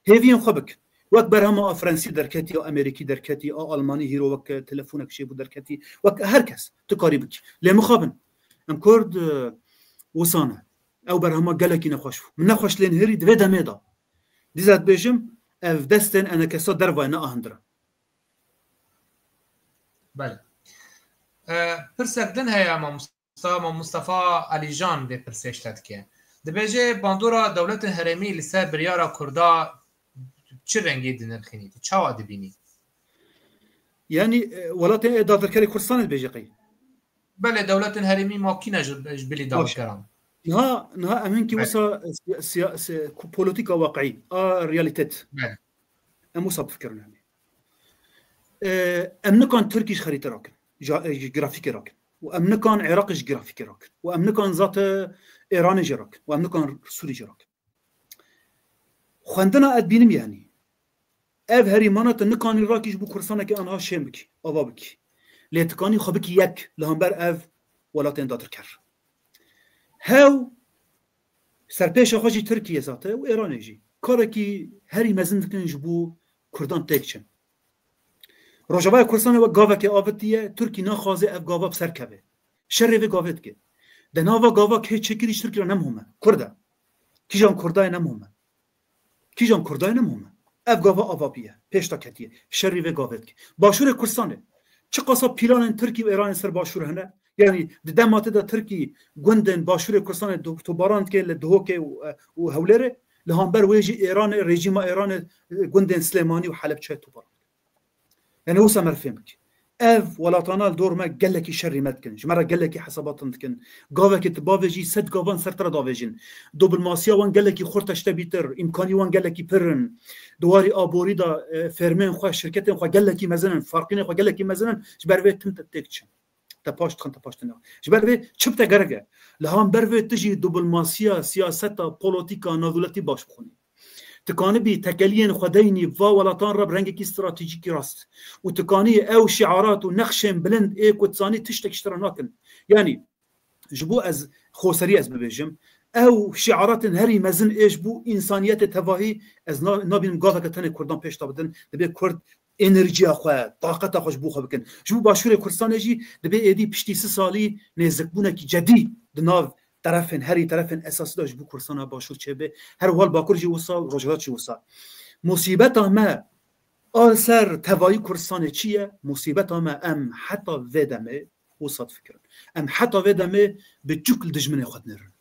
Hêviyên xwe bik. Wek berhema a Fransî derketî, a Amerîkî derketî, a Almanî hîro wek, e, telefonek çêbû derketî, wek her kes tu karî bikî. Lê mixabin. Em Kurd, e, wisa ne. Ew berhema gelekî nexweş bû. Min nexweş lê nihêrî di vê demê de. Dîsa dibêjim, ev destên enekesa derva ye, ne a hundir e. Belê. E, pirsek din heye, mamosta, Mustafa Alîjan vê pirsê ji te dike. Dibêje bandora dewletên herêmî li ser biryara Kurda çi rengî dinirxînî? Tu çawa dibînî? Yanî, e, welatên, e, dagirkerê Kurdistanê dibêje qey? Belê, dewletên herêmî makîne ji, ji bilî Baş. Dagirkeran. Niha, niha em hinkî Belê. Wisa siya-, siya-, si-, ku-, polîtîka waqiî, a realîtet. Belê. Em wisa bifikirin em ê. E, em nikan Tirkî ji xerîtê rakin, ja-, e, ji grafîkê rakin. Û em nikan Iraqê ji grafîkê rakin. Û em nikan zate Êranê jî rakin. Û em nikan Sûrî jî rakin. Xwendina ez dibînim yanî. Ev herîmana tu nikanî rakî ji bo Kurdistanekê aniha şên bikî, ava bikî. Lê tu kanî xwe bikî yek li hember ev welatên dagirker. Hew serpêşa xwe jî Tirkiye zate û Êranê jî karekî herî mezin dikin ji bo Kurdan têk çin. Rojavayê Kurdistanê wek gavekê avitiye, Tirkî naxwaze ev gava bi ser keve. Şerê vê gavê dike. Di nava gava kê çêkirî ji Tirkî re nemhome. Kurd e. Kîjan Kurdayê nemhome. Kîjan Kurdayê nemhome. Ev gava ava bûye. Pêş de ketiye. Şerî vê gavê dike. Başûrê Kurdistanê. Çiqasa pîlanên Tirkî û Êranê ser Başûr hene. Yanî di dema te de Tirkî gundên Başûrê Kurdistanê do-, tobaran dike li Duhokê û, û Hewlêrê. Li hember wê jî Êranê, rejîma Êranê, e, gundên Silêmanî û Helebçeyê tobaran dike. Yanî wisa me re fêm bike. Ev welatana li dor me gelekî şerî me dikin. Ji me re gelekî hesabatin dikin. Gavekê tu bavêjî, sed gavan ser te re davêjin. Diplomasiya wan gelekî xurt e ji te bîtir. Îmkanî wan gelekî pir in. Di warî aborî de, e, fermên xwe, şirketên xwe gelekî mezin in. Farqînên xwe gelekî mezin in. Ji ber vê tim te têk çin. Te paş dixin, te paş dina. Ji ber vê çi bi te gerek e? Li hember vê tu jî diplomasiya, siyaseta, polîtîka, navdewletî baş bixwînî. Tu kanibî tekeliyên xwe deynî va welatan re bi rengekî stratejîkî rast. Û tu kanî ew şiarat û nexşên bilind ê ku tu zanî tiştek ji te re nakin. Yanî, ji bo ez xoserî ez bibêjim, ew şiaratên herî mezin ê ji bo însaniyetê tevahî ez na-, nabînim gaveke tenê Kurdan pêş de bidin. Dibê Kurd enerjiya xwe, taqeta xwe ji bo xwe bikin. Ji bo Başûrê Kurdistanê jî dibê êdî piştî sî salî nêzikbûnekî cedî di nav terefên, herî terefên esasî de ji bo Kurdistana Başûr çêbe. Her wal Bakur jî wisa, Rojhilat jî wisa. Musîbeta me a ser tevayî Kurdistanê çi ye? Musîbeta me em heta vê demê wisa difikirin. Em heta vê demê bi çûk li dijminê xwe dinêrin.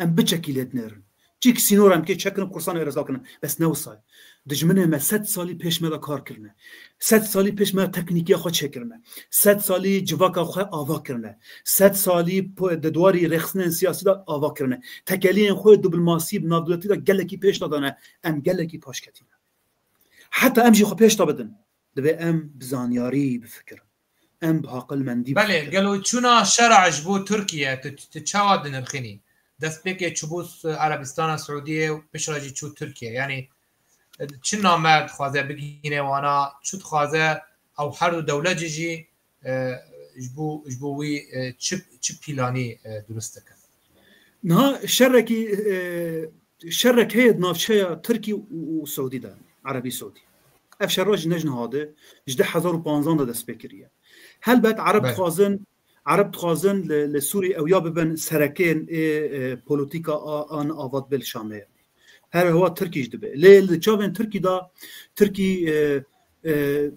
Em biçekî lê dinêrin. Çîk sînor em kê çekin û Kurdistanê reza kirin. Bes ne wisa ye. Dijminê me sed salî pêş me de kar kirine. Sed salî pêş me de teknîkiya xwe çêkirine. Sed salî civaka xwe ava kirine. Sed salî po-, di dwarî rêxistinên siyasî de ava kirine. Tekeliyên xwe diplomasî bi navdewletî de gelekî pêş de dane. Em gelekî paş ketîne. Heta em jî xwe pêş de bidin, divê em bi zanyarî bifikirin. Em bi aqilmendî Belê, bifikirin. Gelo çûna şera ji bo Tirkiye, tu, tu çawa dinirxînî? Destpêkê çûbû Erebistana Siûdiyê û piştre jî çû Tirkiye. Yanî, e, çi name dixwaze bigihîne wana, çi dixwaze ew her du dewlet jî, jî, e, ji bo, ji bo wî, e, çi, çi pîlanî, e, dirust dikin? Niha şerekî, e, şerek heye di navçeya Tirkî û, û Siûdî de, Erebî Siûdî. Ev şer jî ne ji niha de, ji du hezar û panzdeh de dest pê kiriye. Helbet Ereb Belê. dixwazin, Ereb dixwazin li, li Sûrî ew ya bibin serekên ê, e, polîtîka a, an avat bê li Şamê. Her hewa Tirkî jî dibe. Lê li çavên Tirkî de, Tirkî, e, e,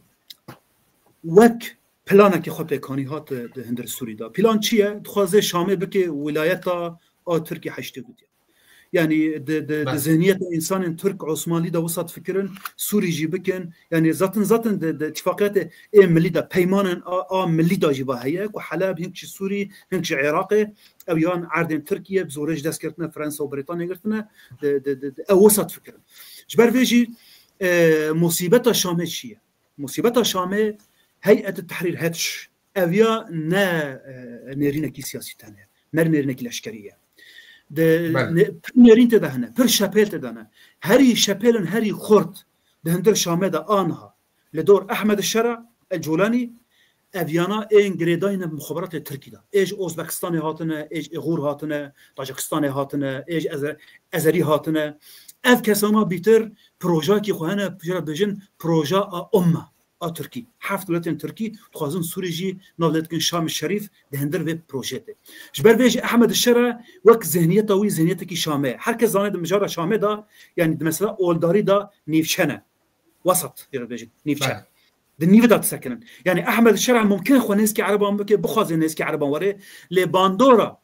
wek planekê xwe pêkanî hat di, di hundir Sûrî de. Plan çi ye? Dixwaze Şamê bike wilayeta a Tirkî heştê gutiya. Yanî di, di, di Belê. zihniyeta însanên Tirk, Osmanlî de wisa difikirin, Sûrî jî bikin. Yanî zaten, zaten di, di îtifaqiyatê ê milî de, peymanên a, a milî de jî va heye ku Heleb, hink ji Sûrî, hink ji Iraqê, ew yan erdên Tirkiye bi zorê ji dest girtine, Fransa û Brîtanya girtine, di, di, di, di, ew wisa difikirin. Ji ber vê jî, e, musîbeta Şamê çi ye? Musîbeta Şamê Heyet Tehrîr Hetş, ev ya ne, e, nêrînekî siyasî tenê, ne nêrînekî leşkerî ye. De, Belê. ne, pir nêrîn tê de hene, pir şepêl tê de hene. Herî şepêlin, herî xurt di hundir Şamê de aniha li dor Ehmed Şera, El Colanî, ev yana ên girêdayî ne bi muxaberatê Tirkî de. Ê ji Ozbekistanê hatine, ê ji Îxûr hatine, Tacikistanê hatine, ê ji Eze-, Ezerî hatine. Ev kesana bîtir projeyekî xwe hene, jê re bêjin proja a Umme a Tirkî. Heft dewletên Tirkî dixwazin Sûrî jî nav lê dikin Şam Şerîf di hundir vê projeyê de. Ji ber vê jî Ehmed Şera wek zihniyeta wî zihniyetekî Şamê ye. Her kes zane di mijara Şamê de, yanî di mesela oldarî de nîvçe ne. Wesat, jê re bêjin, nîvçe. Belê. Di nîvê de disekinin. Yanî Ehmed Şera mumkin e xwe nêzkî Ereban bike, bixwaze nêzkî Ereban were, lê bandora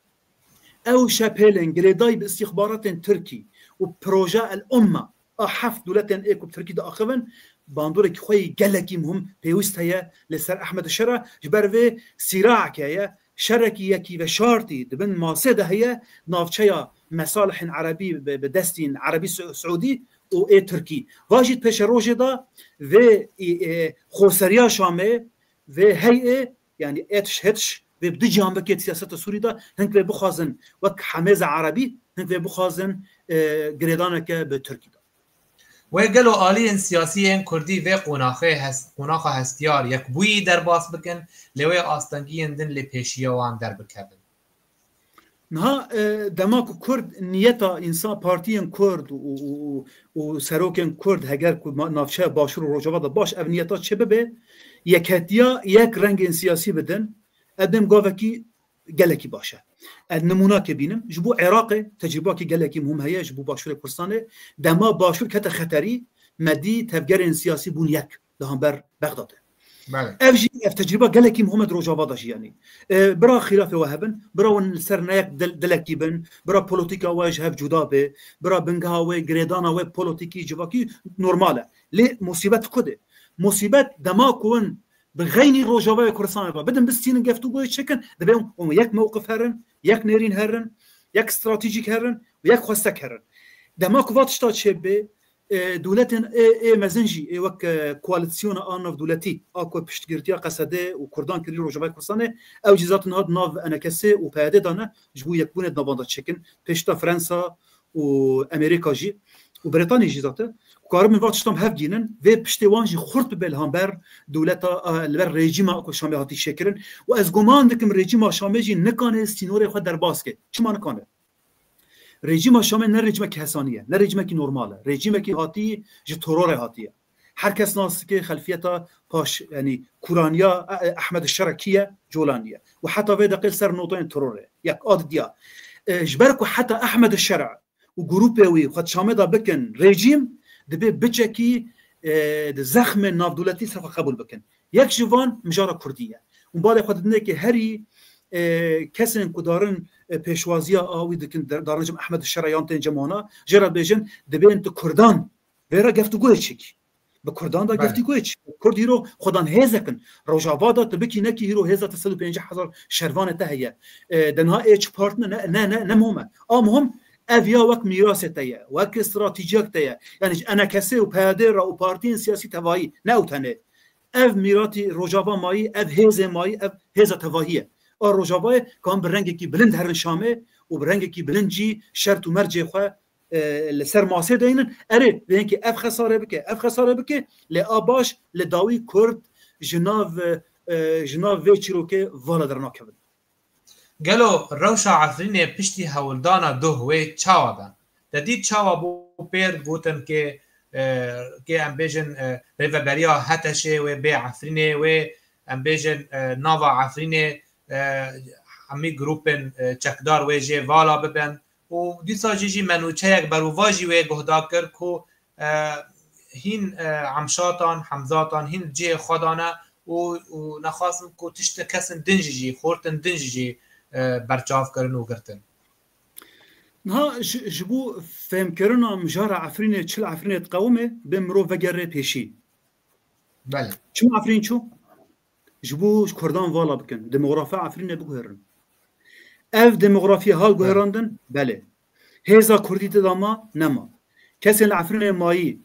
ew şepêlên girêdayî bi îstîxbaratên Tirkî û proja El Umme a heft dewletên ê ku bi Tirkî diaxivin, bandorekî xwe yî gelekî muhim pêwîst heye li ser Ehmed Şera. Ji ber vê sîraekê heye, şerekî yekî veşartî di bin masê de heye, navçeya mesalihên erebî bi, bi destîn erebî Siû-, Siûdî û ê Tirkî. Va jî di pêşerojê de vê, e, e, xweseriya Şamê, vê heyê, yanî êtiş hêtiş, vê bi du cihan bike di siyaseta Sûrî de, hink vê bixwazin wek hemêza erebî, hink vê bixwazin, e, girêdaneke bi Tirkî de. Wê gelo aliyên siyasî yên Kurdî vê qonaxê hes-, qonaxa hestiyar yekbûyî derbas bikin, lê wê astengiyên din lê pêşiya wan derbikevin? Niha, e, dema ku Kurd niyeta însan, partiyên Kurd û, û, û, û serokên Kurd heger ku ma-, navçeya Başûr û Rojava de baş ev niyeta çê bibe, yeketiya yek rengên siyasî bidin, ev dem gavekî gelekî baş e. Ez nimûnakê bînim. Ji bo Iraqê tecrîbakî gelekî muhim heye, ji bo Başûrê Kurdistanê. Dema Başûr kete xeterî, me dî tevgerên siyasî bûn yek li hember Bexdadê. Belê. Ev jî, ev tecrîba gelekî muhim e di Rojava de jî, yanî. E, bira xîlafê we hebin, bira hûn li ser ne yek dil-, dilekî bin, bira polotîka we ji hev cuda be, bira bingeha we, girêdana we polotîkî, civakî normal e. Lê musîbet ku de? Musîbet dema ku hûn bi xeynî Rojavayê Kurdistanê re bidin, bistînin, geftûgoyê çêkin, divê hûn yek mewqif herin, yek nêrîn herin, yek stratejîk herin û yek xwestek herin. Dema ku va tişta çêbe, e, dewletên ê, ê mezin jî, ê wek, e, koalîsyona a navdewletî a ku piştgirtiya Qesedê û Kurdan kirî Rojavayê Kurdistanê, ew jî zaten hat nav ENKSê û PYDê de ne, ji bo yekbûnê di navan de çêkin. Pêşta Fransa û Amerîka jî û Brîtanî jî zaten, ku karibin va tiştan bi hev gînin, vê piştê wan jî xurt bibe li hember dewleta, e, li ber rejîma ku Şamê hatî çêkirin. Û ez guman dikim rejîma Şamê jî nikane sînorê xwe derbas ke. Çima nikane? Rejîma Şamê ne rejîmekî hesanî ye, ne rejîmekî normal e. Rejîmekî hatî ji terorê hatiye. Her kes nas dike xelfiyeta paş, yanî kuraniya, e, e, Ehmed Şera kî ye, Colanî ye. Û heta vê deqê li ser notayên terorê ye. Yek a didiya. e, ji ber ku heta Ehmed Şer'a û grûpê wî xwe di Şamê de bikin rejîm, dibê biçekî, e, di zexmên navdewletî ser xwe qebûl bikin. Yek ji van mijara Kurdî ye. Û balê xwe didinê ki herî, e, kesên ku darin, e, pêşwaziya a wî dikin, dar-, darin cem Ehmed Şer'a yan tên cem wana, jê re dibêjin, dibên tu Kurdan vê re geftûgoyê çêkî. Bi Kurdan da Belê. geftîgoyê çi? Kurd hîro xwedan hêzek in. Rojava da tu bikî nekî hîro hêza te sed û pêncî hezar şervanê te heye. E, de niha ê çi part ne, ne, ne, ne, ne muhim e. A muhim ev ya wek mîrasê te ye, wek stratejiyek te ye. Yani ji E N K S ê û P Y D re û partiyên siyasî tevayî, ne ew tenê. Ev mîratî Rojava mayî, ev hêzê mayî, ev hêza tevahî ye. A Rojavayê kan bi rengekî bilind herin Şamê û bi rengekî bilind jî şert û mercê xwe e, li ser masê deynin. Erê, vênkê ev xesarê bike, ev xesarê bike, lê a baş li dawî Kurd ji nav, e, ji nav vê çîrokê vala dernakevin. Gelo rewşa Efrînê piştî hewldana duh wê çawa be? Te dît çawa bû pêr gotin kê, e, kê em bêjin, e, rêveberiya HTŞ'ê wê bê Efrînê wê, em bêjin, e, nava Efrînê, e, hemî grûpên, e, çekdar wê jê vala bibin? Û dîsa jî, jî me nûçeyek berûva jî wê guhda kir ku, e, hîn, e, Emşatan, Hemzatan hîn cihê xwe dane û, û nexwastin ku tiştin kesin din jî, jî xortin din jî, jî, e, berçav kirin û girtin. Niha ji, ji bo fêmkirina mijara Efrînê, çi li Efrînê diqewime, bê mirov vegerê pêşî. Belê. Çima Efrîn çû? Ji bo ji Kurdan vala bikin, demografiya Efrînê biguherin. Ev demografiya hal guherandin, belê. Hêza Kurdî tê de ma, nema. Kesên li Efrînê mayî,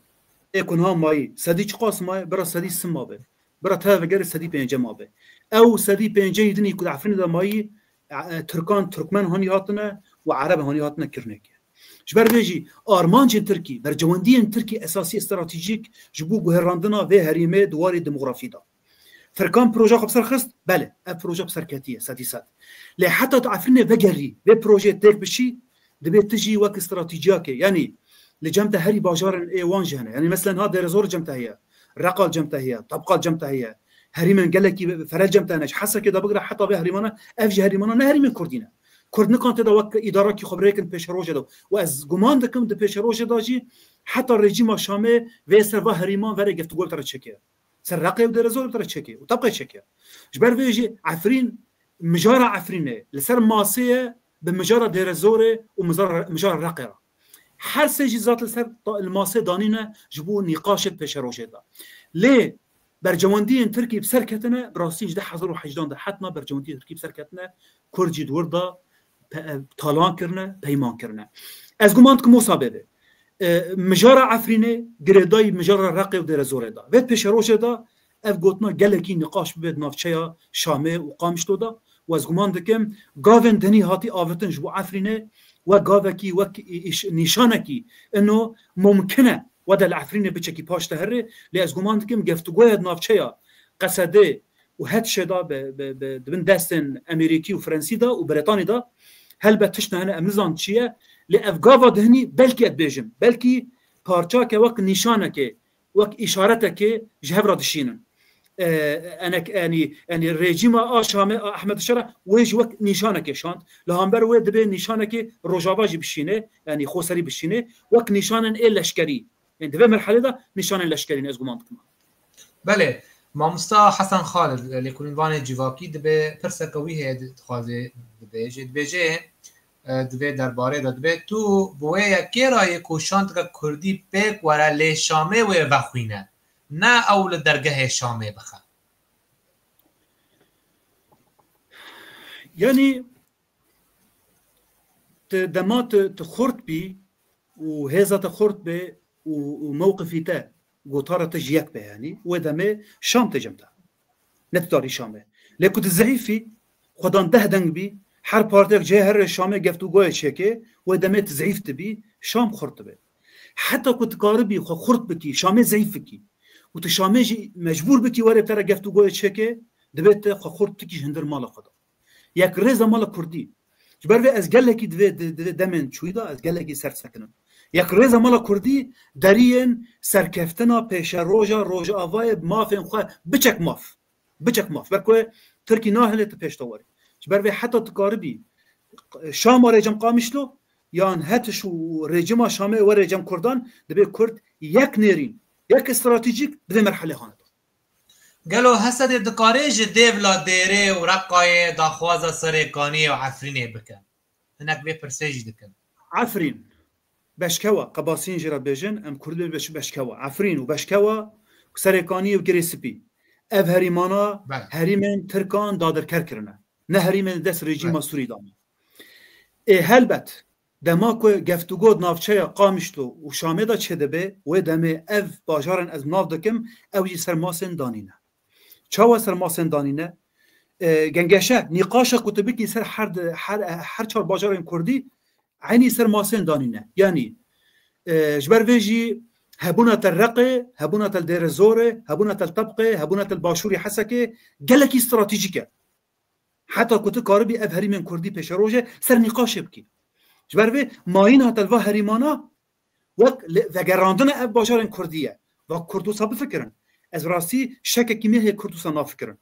ê ku niha mayî, sedî çiqas maye, bira sedî sima be. Bira te vegerê sedî pêncî mabe. Ew sedî pêncî dinî ku di Efrînê de mayî, e, e, Tirkan, Tirkmen hanî hatine û Ereb hanî hatine kirinekê. Ji ber vê jî armancên Tirkî, bercewendiyên Tirkî esasî stratejîk ji bo guherandina vê herêmê di warê demografî de. Tirkan proje xwe bi ser xist? Belê, ev proje bi ser ketiye, sedî sed. Lê heta tu Efrînê vegerî, vê projeyê têk bişî, dibê tu jî wek stratejiyakê, yanî li cem te herî bajarên ê wan jî hene. Yanî mesela niha Dêrezor cem te heye, Reqa cem te heye, Tebqa cem te heye, herîmên gelekî fereh cem te hene. Ji Hesekê de bigire heta vê herîmana, ev jî herîmana ne herîmên Kurdî ne. Kurd nikan tê de wek îdarekî xwe birêkin pêşerojê de. Û ez guman dikim di pêşerojê de jî heta rejîma Şamê vê ser va herîman verê geftûgoy te re çêke. Ser Reqê û Dêrezor te re çêke û Tebqê çêke. Ji ber vê jî Efrîn, mijara Efrînê li ser masê ye bi mijara Dêrezorê û mijara, mijara Reqê re. Her sê jî zat li ser ta-, li masê danîne ji bo nîqaşê pêşerojê de. Lê bercewendiyên Tirkî bi ser ketine, bi rastî ji du hezar û hejdan de hetna bercewendiyên Tirkî bi ser ketine, Kurd jî di wir de pe-, talan kirine, peyman kirine. Ez guman dikim wisa bebe. E, mijara Efrînê girêdayî mijara Reqê û Dêrezorê de. Vê pêşerojê de ev gotina gelekî nîqaş bibe di navçeya Şamê û Qamişlo de. Û ez guman dikim gavên dinî hatî avêtin ji bo Efrînê wek gavekî, wek îş-, nîşanekî ino mumkin e wede li Efrînê biçekî paş de here. Lê ez guman dikim geftûgoya di navçeya Qesedê û HTŞ'ê de bi, bi, bi, di bin destên Amerîkî û Frensî de û Brîtanî de helbet tişt hene, em nizan çi ye. Lê ev gava dihinî belkî ez dibêjim, belkî parçake wek nîşanekê, wek îşaretekê ji hev re dişînin. E, enek-, yanî, yanî rejîma a Şamê a Ehmed Şera wê jî wek nîşanekê şand. Li hember wê dibê nîşanekê Rojava jî bişîne, yanî xoserî bişîne, wek nîşanên ê leşkerî. Yanî di vê merhelê de nîşanên leşkerî ne, ez guman dikim. Belê, mamosta Hesen Xalid, lêkolînvanê civakî dibe pirseke wî heye, dixwaze dibêje. Dibêje, e, di vê derbarê de dibe, tu bi wê yekê re yê ku şandeke kurdî pêk were lê Şamê wê vexwîne, ne ew li dergehê Şamê bixe. Yanî, tu dema tu, tu xurt bî û hêza te xurt be û, û mewqifî te, gotara te ji yek be, yanî wê demê Şam tê cem te. Ne tu tarî Şam e. Lê ku tu zehîf î, xwedan deh deng bî, her partiyek cihê herê Şamê geftûgoyê çêke, wê demê tu zehîf dibî, Şam xurt dibe. Heta ku tu karibî xwe xurt bikî, Şamê zehîf bikî û tu Şamê jî mecbûr bikî were te re geftûgoyê çêke, dibe te xwe xurt bikî ji hundir mala xwe de. Yek rêza mala kurdî. Ji ber vê ez gelekî divê, di, di vê demên çûyî de ez gelekî ser sekinim. Yek rêza mala kurdî deriyên serkeftina pêşeroja Rojavayê bi mafên xwe biçek maf. Biçek maf. Ber ku Tirkî nahêle tu pêş de werî. Ji ber vê heta tu karibî Şam were cem Qamişlo, yan hetiş û rejîma Şamê were cem Kurdan, divê Kurd yek nêrîn, yek stratejîk di vê merhelê xane de. Gelo Hesedê dikare ji Dêvla Dêrê û Reqayê daxwaza Serêkaniyê û Efrînê bike? Hinek vê pirsê jî dikin. Efrîn, Beşkewa, qebasîn jî re bêjin, em Kurdê beş-, Beşkewa. Efrîn û Beşkewa, Serêkaniyê û Girê Spî. Ev herîmana Belê. herîmên Tirkan dadirker kirine. Ne herîmên dest rejîma Belê. Sûrî dane. Ê helbet, dema ku geftûgo di navçeya Qamişlo û Şamê de çêdibe, wê demê ev bajarên ez nav dikim, ew jî ser masên danî ne. Çawa ser masên danî ne? E, gengeşe, nîqaşa ku tu bikî ser her di-, her, her çar bajarên Kurdî, eynî ser masên danî ne. Yanî, e, ji ber vê jî hebûna te Reqê, hebûna te li Dêrezorê, hebûna te li Tebqê, hebûna te li Başûrê Hesekê gelekî stratejîk e. Heta ku tu karibî ev herîmên Kurdî pêşerojê ser nîqaşê bikî. Ji ber vê mayîna te li va herîmana wek li vegerandina ev bajarên Kurdî ye. Va Kurd wisa bifikirin. Ez rastî şekekî me heye Kurd wisa nafikirin.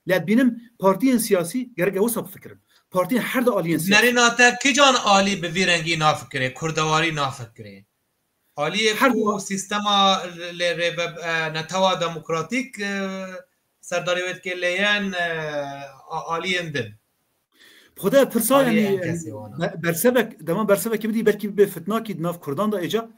Lê ez dibînim partiyên siyasî gerek e wisa bifikirin. Partiyên her du aliyên siyasî. Nerîna te kican alî bi vî rengî nafikirê, kurdewarî nafikirê? Aliyê Her ku du- sîstema lê rêve, e, netewa demokratîk, e, serdarê wê dike lê yên, e, a-, aliyên din. Xwedê pirsa Aliyê yanî, en kesê wana. be-, bersevek, dema bersevekê bidî belkî bibe fitnakî di nav Kurdan de êca.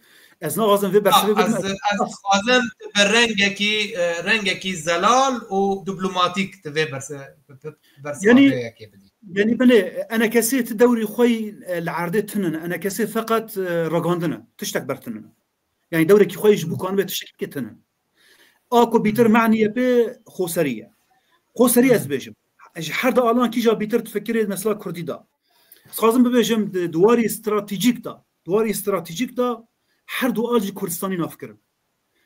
Ez naxwazim vê bersevê Ha, bidim. ez, ez dixwazim tu bi rengekî, e, rengekî zelal û diplomatîk tu vê berse-, bi, bi, bersiva Yanî, vê yekê bidî. Yanî binê, enekesê ti dewrî xwe yî, e, li erdê tinin. Enekesê feqet, e, ragandin e. Tiştek ber tinin e. Yanî dewrekî xwe yî ji bo kanibe tiştekî tinin. A ku bîtir Hmm. me'niye pê xoserî ye. Xoserî ez Hmm. dibêjim. Ji her du alan kîja bîtir difikirê mesela Kurdî da. Ez dixwazim bibêjim di, di warî stratejîk da, di warî stratejîk da her du al jî Kurdistanî nafikirin.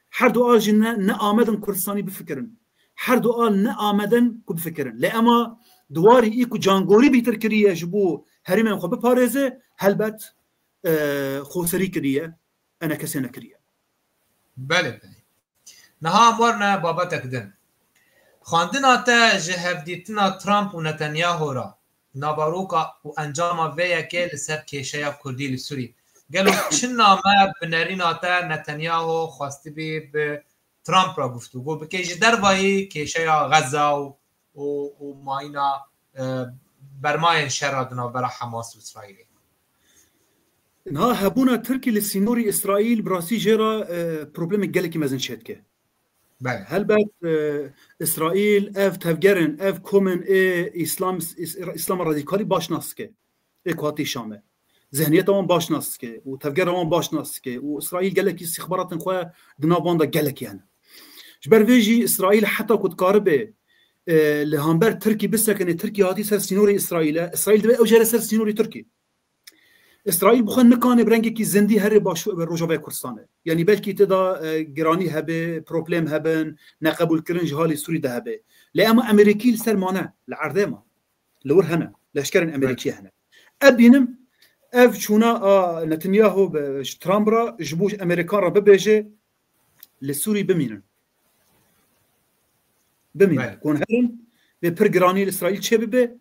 Her du al jî ne, ne amedin Kurdistanî bifikirin. Her du al ne amedin ku bifikirin. Lê ema di warî î ku cangorî bîtir kiriye ji bo herêmên xwe biparêze, helbet, e, xoserî kiriye, enekesê nekiriye. Belê, belê. Niha em werine babetek din. Xwendina te ji hevdîtina Trump û Netanyahu re, naveroka û encama vê yekê li ser kêşeya Kurdî li Sûrî. Gelo çi name bi nerîna te Netanyahu xwestibî bi Trump re guftûgo bike ji dervayî kêşeya Xeza û, û, û mayîna, e, bermayên şera di navbera Hamas û Îsraîlê? Niha hebûna Tirkî li sînorî Îsraîl bi rastî jê re, e, problemek gelekî mezin çêdike. Belê. Helbet, e, Îsraîl ev tevgerên, ev komên ê Îslam, Îs-, Îslama radîkalî baş nas dike. Ê ku hatî Şamê. Zihniyeta wan baş nas dike û tevgera wan baş nas dike û Îsraîl gelekî îstîxbaratên xwe di nav wan de gelekî hene. Ji ber vê jî Îsraîl heta ku dikaribe, e, li hember Tirkî bisekinê, Tirkî hatî ser sînorê Îsraîlê, Îsraîl divê ew jê re ser sînorê Tirkî. Îsraîl bi xwe nikane bi rengekî zindî herê baş-, Rojavayê Kurdistanê. Yanî belkî tê de, e, giranî hebe, problem hebin, neqebûlkirin ji halê Sûrî de hebe. Lê ema Amerîkî li ser mane, li erdê ma. Li wir hene, leşkerên Amerîkî hene. Ez bînim, ev çûna a Netanyahu bi, ji Trump re, ji bo ji Amerîkan re bibêje, li Sûrî bimînin. Bimînin. Belê. Ku hûn herin, vê pir giranî li Îsraîl çêbibe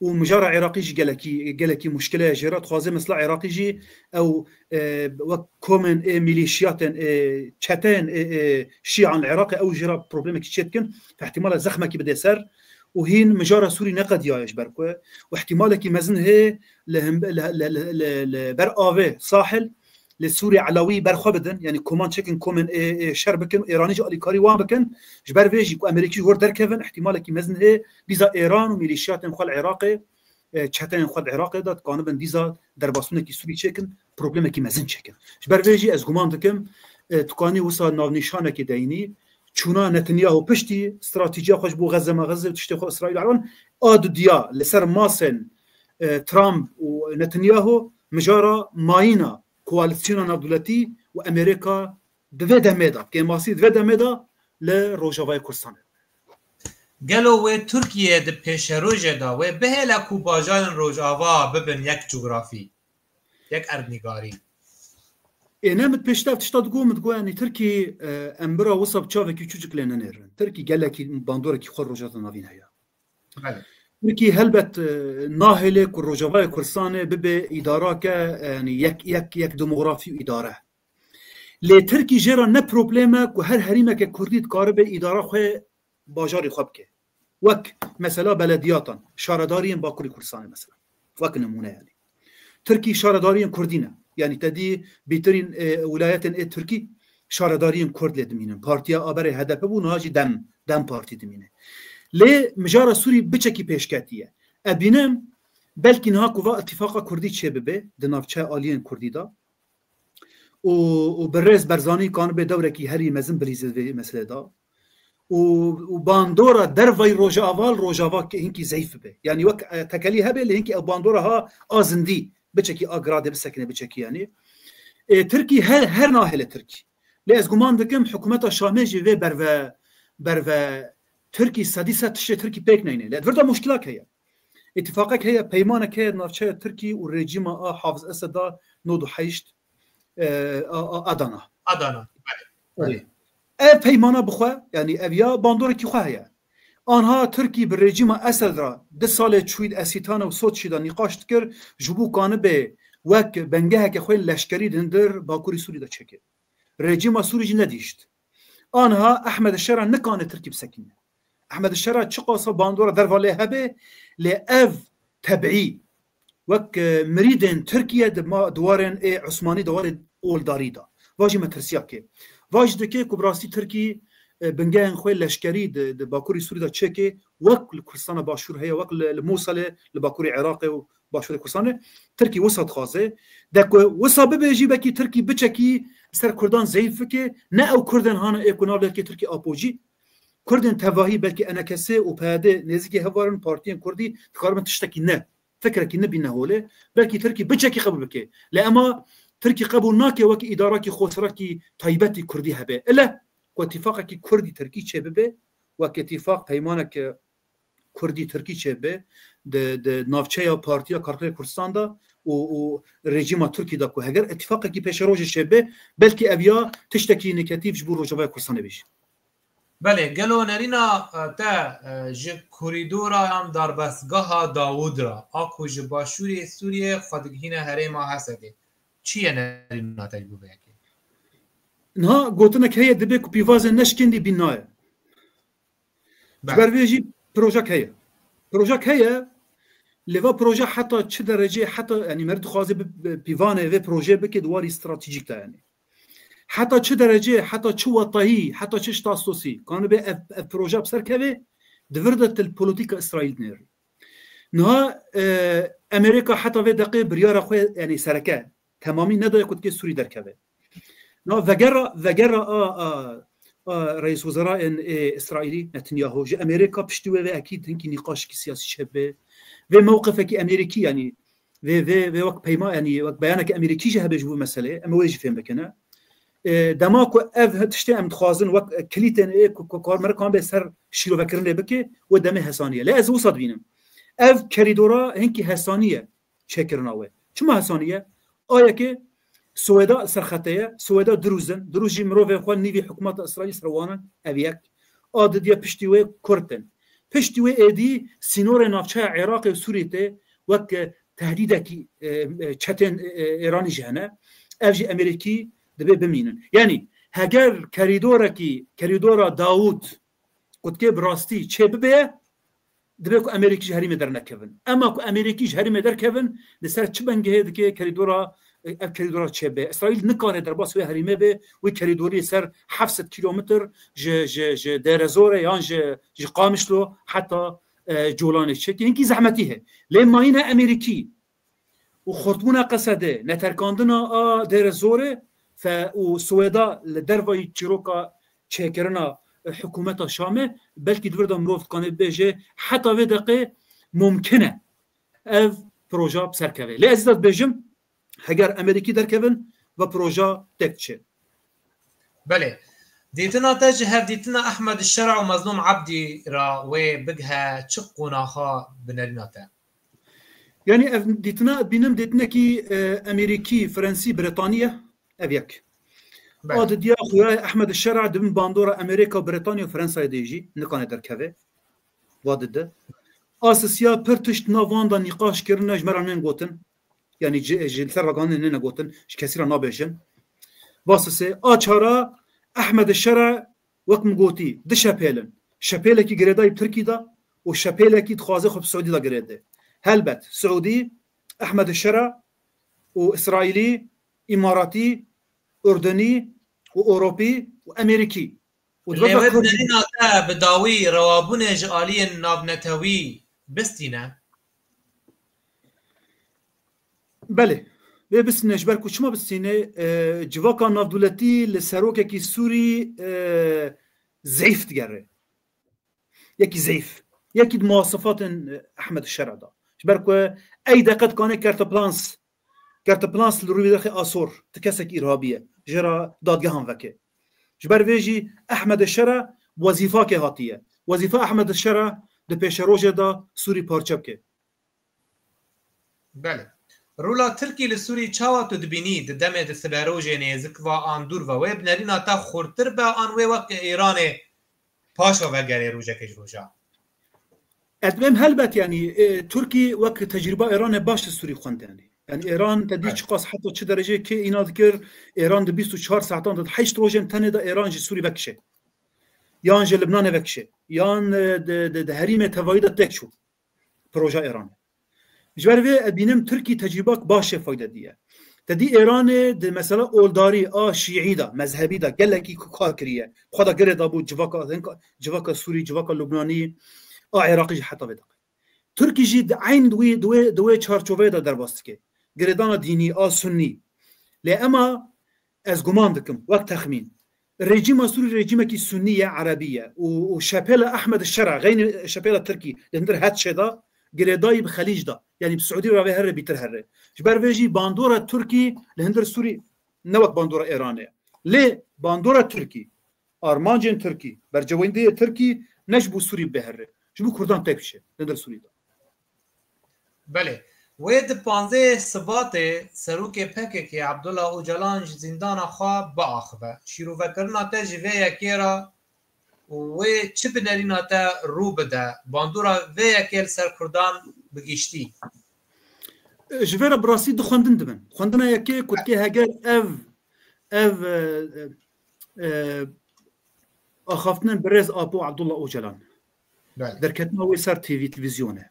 û mijara Iraqî jî gelekî, gelekî muşkile ye jê re. Dixwaze mesela Iraqî jî ew, e, wek komên ê milîşiyatên, ê çeteyên, ê, ê şîan li Iraqê ew jê re problemekî çêdikin. Fe ihtimale zexmekî bide ser û hîn mijara Sûrî neqediyaye ji ber ku û ihtimalekî mezin heye li him-, li, li, li, li, li ber avê Sahil li Sûrî Elawî berxwe bidin, yanî koman çêkin komên ê, ê şer bikin û Êranî jî alîkarî wan bikin. Ji ber vê jî ku Amerîkî ji wir derkevin, ihtimalekî mezin heye dîsa Êran û milîşiyatên xwe li Iraqê, e, çeteyên xwe li Iraqê de dikanibin dîsa derbasbûnekî Sûrî çêkin, problemekî mezin çêkin. Ji ber vê jî ez guman dikim, e, tu kanî wisa navnîşanekê deyînî, çûna Netanyahu piştî stratejiya xwe ji bo Xezze me Xezze û tiştê xwe Îsraîl ewan, a dudiya li ser masên, e, Trump û Netanyahu mijara mayîna koalîsyona navdewletî û Amerîka di vê demê de, kêmasî di vê demê de li Rojavayê Kurdistanê. Gelo wê Tirkiye di pêşerojê de wê bihêle ku bajarên Rojava bibin yek cografî, yek erdnîgarî? Ê ne, min pêşte ev tişta digot, min digot, yanî Tirkî, e, em bira wisa bi çavekî çûçik lê nenêrin. Tirkî gelekî bandorekî xwe Rojhilata Navîn heye. Belê. Tirkî helbet, e, nahêle ku Rojavayê Kurdistanê bibe îdarake, e, yanî yek, yek, yek demografî û îdare. Lê Tirkî jê re ne problem e ku her herîmeke Kurdî dikaribe îdara xwe bajarê xwe bike. Wek mesela belediyatan, şaredariyên Bakurê Kurdistanê mesela. Wek nimûne yanî. Tirkî şaredariyên Kurdî ne. Yanî te dî bêtirîn, e, wilayetên ê Tirkî şaredariyên Kurd lê dimînin. Partiya a berê H D P bû, niha jî DEM, DEM Partî dimîne. Lê mijara Sûrî biçekî pêşketiye. E bînim, belkî niha ku va îtifaqa Kurdî çêbibe di navçe aliyên Kurdî de, û, û birêz Barzanî kanibe dewrekî herî mezin bilîze vê meselê de. Û, û bandora dervayî Rojava li Rojava ke-, hinkî zeyf bibe. Yanî wek, e, tekelî hebe, lê hinkî ew bandora ha a zindî, biçekî a giradê bisekine, biçekî yanî. E, Tirkî her, her nahêle Tirkî. Lê ez guman dikim hikûmeta Şamê jî vê berve, berve Tirkî sedî sed tiştê Tirkî pêk neyne. Lê vir de muşkilak heye. Îtifaqek heye, peymanek heye navçeya Tirkî û rejîma a Hafiz Eseda nod û heşt, e, a, a, Adana. Adana, belê. Erê. Ev peymana bi xwe, yanî ev ya bandorekî xwe heye. Anha Tirkî bi rejîma Esed re di salê çûyî di Esîtane û Soçî de nîqaş dikir, ji bo kanibe wek bengeheke xwe leşkerî di hundir Bakurî Sûrî de çêke. Rejîma Sûrî jî nedihişt. Anha Ehmed Şera nikane Tirkî bisekîne. Ehmed Şera çiqasa bandora derva lê hebe, lê ev tebî wek, e, mirîdên Tirkiye di ma-, di warên ê Osmanî, di warên oldarî de. Va jî metirsiyakê. Va jî dike ku bi rastî Tirkî, e, bingehên xwe leşkerî di, di Bakurî Sûrî de çêke, wek li Kurdistana Başûr heye, wek li, li Mûsilê, li Bakurê Iraqê û Başûrê Kurdistanê, Tirkî wisa dixwaze. De ku wisa bibe jî, belkî Tirkî biçekî ser Kurdan zeyf bike, ne ew Kurdên hane ê ku nav lêkê Tirkî apojî, Kurdên tevahî, belkî E N K S û P Y D nêzîkî hev in, partiyên Kurdî dikaribin tiştekî ne, fikrekî ne bîne holê, belkî Tirkî biçekî qebûl bike. Lê ema Tirkî qebûl nake wekî îdarakî xweserekî taybetî Kurdî hebe. Ile ku îtîfaqekî Kurdî Tirkî çêbibe, wek îtîfaq peymanek Kurdî Tirkî çêbe di, di navçeya Partiya Karkerê Kurdistan de û, û rejîma Tirkî de ku heger îtîfaqekî pêşerojê çêbe, belkî ev ya tiştekî negatîf ji bo Rojavaya Kurdistanê bê jî. Belê, gelo nerîna, e, te, e, ji korîdora yan darbestgeha Dawûd re, a ku ji başûrê Sûriyê xwe digihîne herêma Hesedê, çi ye nerîna te ji bo vê yekê? Niha gotinek heye, dibe ku pîvazên neşkêndî bîn nayê. Ji ber vê jî projek heye. Projek heye, lê va proje heta çi derecê, heta, yanî, meriv dixwaze bi, bi pîvanê vê projeyê bike di warî stratejîk de, yanî. Heta çi derecê, heta çi wetayî, heta çi statosî, kanibe ev, ev proje bi ser keve, di vir de til polîtîka Îsraîl dinêrî. Niha, e, Amerîka heta vê deqê biryara xwe, yanî sereke, temamî nedaye ku dikê Sûrî derkeve. Na vegera, vegera a, a, a reîswezerayên, ê, Îsraîlî, Netanyahu, ji Amerîka piştî wê ve ekîd hinkî nîqaşekî siyasî çêbe. Vê mewqifekî Amerîkî, yanî vê, vê, vê wek peyma, yanî wek beyaneke Amerîkî jî hebe ji bo meseleyê, em ê wê jî fêm bikine. E, dema ku ev he-, tiştê em dixwazin wek kilîtên ê ku, ku kar merikan bê ser şîrovekirinê bike, wê demê hesaniye. Lê ez wisa dibînim. Ev kerîdora hinkî hesaniye çêkirina wê. Çima hesaniye? A yekê Swêda serxete ye, Swêda dirûz in, dirûz jî mirovên xwe nîvî hikûmeta Îsraîlî ser wan in, ev yek. A didiye piştî wê Kurd in. Piştî wê êdî sînorê navçeya Iraqê û Sûriyê tê wek, e, tehdîdekî, e, e, çetên, e, e, Îranî jî hene. Ev jî Amerîkî dibe bimînin. Yanî heger kerîdorekî, kerîdora Dawûd ku dikê bi rastî çê bibe, dibe ku Amerîkî ji herîmê dernekevin. Ema ku Amerîkî ji herîmê derkevin, li ser çi bengehê dike kerîdora, ev kerîdora çêbe? Îsraîl nikare derbas wê herîmê be, wê kerîdorî ser heft sed kîlometr ji, ji, ji Dêrezorê yan ji, ji Qamişlo heta, e, Colanê çêke. Hinkî zehmetî heye. Lê mayîna Amerîkî û xurtbûna Qesedê, neterkandina a Dêrezorê fe û Swêda li dervayî çîroka çêkirina, e, hikûmeta Şamê, belkî di vir de mirov dikane bibêje, heta vê deqê mumkin e ev proja bi ser keve. Lê ez dîsa dibêjim, heger Amerîkî derkevin, va proja têk diçe. Belê. Dîtina te ji hevdîtina Ehmed Şera û Mezlûm Ebdî re wê bigihe çi qonaxa bi nerîna te? Yanî ev dîtina bînim dîtinekî, e, Amerîkî, Frensî, Brîtanî ye. Ev yek. Belê. A didiya xuya Ehmed Şera di bin bandora Amerîka, Brîtanî û Frensayê de jî nikane derkeve. Va dide. A sisiya pir tişt nav wan da nîqaş kirine, ji me re nên gotin. Yanî ji, ji li ser ragihandinê nêne gotin, ji kesî re nabêjin. Va sisê. A çara Ehmed Şera, wek min gotî, di şepêl in. Şepêlekî girêdayî bi Tirkî de û şepêlekî dixwaze xwe bi Siûdî de girêde. Helbet, Siûdî, Ehmed Şera û Îsraîlî, Îmaratî, Urdunî û Ewropî û Emerîkî. Û Lê dibe wê Kurd jî. Nerîna te bi dawî rewabûnê ji aliyên navnetewî bistîne? Belê. Wê bistîne, ji ber ku çima bistîne, e, civaka navdewletî li serokekî Sûrî, e, zeyf digere. Yekî zeyf. Yekî di muwasifatên, e, Ehmed Şera de. Ji ber ku ey deqet kane kerteplans Kerteplans li rûyê derxê asor, ti kesek îrhabî ye. Jê re dadgehan veke. Ji ber vê jî Ehmed Şera wezîfakê hatiye. Wezîfa Ehmed Şera di pêşerojê de Sûrî parçe bike. Belê. Rola Tirkî li Sûrî çawa tu dibînî di demê di siberojê nêzik ve an dûr ve? Wê bi nerîna te xurtir be an wê wek Îranê paşa vegerê rojekê ji roja? Ez dibêm helbet, yanî, e, Tirkî wek tecrîba Îranê baş li Sûrî xwend, yanî. Yanî Îran te dî Evet. çiqas heta çi derecê kê îna dikir, Îran di bîst û çar saetan de, di heşt rojên tenê de Îran ji Sûrî vekişe. Yan ji Libnanê vekişe. Yan, e, di, di, di herîmê tevayî de têk çû. Proja Îranê. Ji ber vê ez bînim Tirkî tecrîbak baş jê fayde diye. Te dî Îranê di mesela oldarî a şîî de, mezhebî de gelekî ku kar kiriye. Xwe de girê dabû civaka, civaka Sûrî, civaka Lubnanî, a Iraqî jî heta vê deqe. Tirkî jî di eyn di wê, di wê, di wê çarçoveyê de derbas dike. Girêdana dînî, a sunnî. Lê ema ez guman dikim, wek texmîn, rejîma Sûrî rejîmekî sunnî ye, erebî ye û, û şepêla Ehmed Şera, xeynî şepêla Tirkî li hundir het çêda, girêdayî bi Xelîc de, yanî bi Siûdî re vê here bîtir here. Ji ber vê jî bandora Tirkî li hundir Sûrî ne wek bandora Îranê ye. Lê bandora Tirkî, armancên Tirkî, berjewendiyê Tirkî ne ji bo Sûrî bê here, ji bo Kurdan têk bişe li hundir Sûrî de. Belê. Wê di panzdehê Sibatê serokê P K K Abdullah Ocalan ji zîndana xwe biaxive. Şîrovekirina te ji vê yekê re û wê çi bi nerîna te rû bide? Bandora vê yekê li ser Kurdan bi giştî? Ji vê re bi rastî du xwendin dibin. Xwendina yekê ku dikê heger ev, ev, e, e, e, axaftinên birêz Apo Abdullah Ocalan. Belê. Derketina wê ser T V, televîzyonê.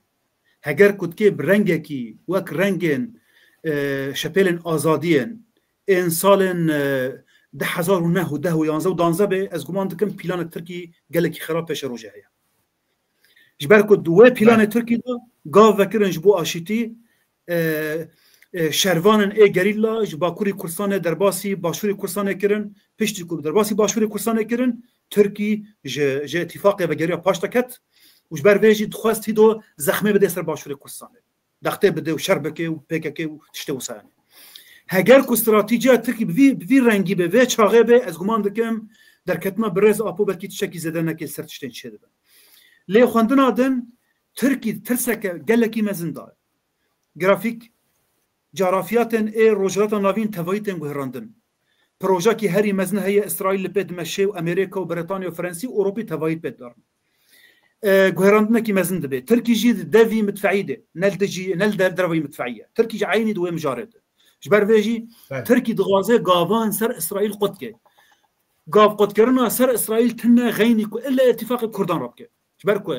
Heger ku dikê bi rengekî wek rengên, e, şepêlên azadiyên ên salên, e, du hezar û neh û deh û yanzdeh û danzdeh be, ez guman dikim plana Tirkî gelekî xerab pêşerojê heye. Ji ber ku di wê planê Belê. Tirkî de gav vekirin ji bo aşîtî, e, e, şervanên ê gerîla ji Bakurê Kurdistanê derbasî Başûrê Kurdistanê kirin, piştî ku derbasî Başûrê Kurdistanê kirin, Tirkî ji, ji îtîfaqê vegeriya paş de ket û ji ber vê jî dixwest hîdo zexmê bide ser Başûrê Kurdistanê. Dextê bide û şer bike û P K K û tiştê wisa, yanî. Heger ku stratîjiya Tirkî bi vî, bi vî rengî be, vê çaxê be, ez guman dikim derketina birêz Apo belkî tiştekî zêde neke ser tiştên çêdibin. Lê xwendina din, Tirkî tirseke gelekî mezin daye. Grafîk, carafiyatên ê Rojhilata Navîn tevayî tên guherandin. Projekî herî mezin heye, Îsraîl li pê dimeşe û Amerîka û Britanya û Fransî û Ewropî tevayî pê didarin. E, guherandinekî mezin dibe. Tirkî jî di devî midfeî de, ne li dijî, ne li der-, derveyî midfeî ye. Tirkî jî eynî di wê mijarê de. Ji ber vê jî Belê. Tirkî dixwaze gavan ser Îsraîl qut ke. Gav qutkirina ser Îsraîl tune xeynî ku ille îtîfaqê Kurdan re bike. Ji ber ku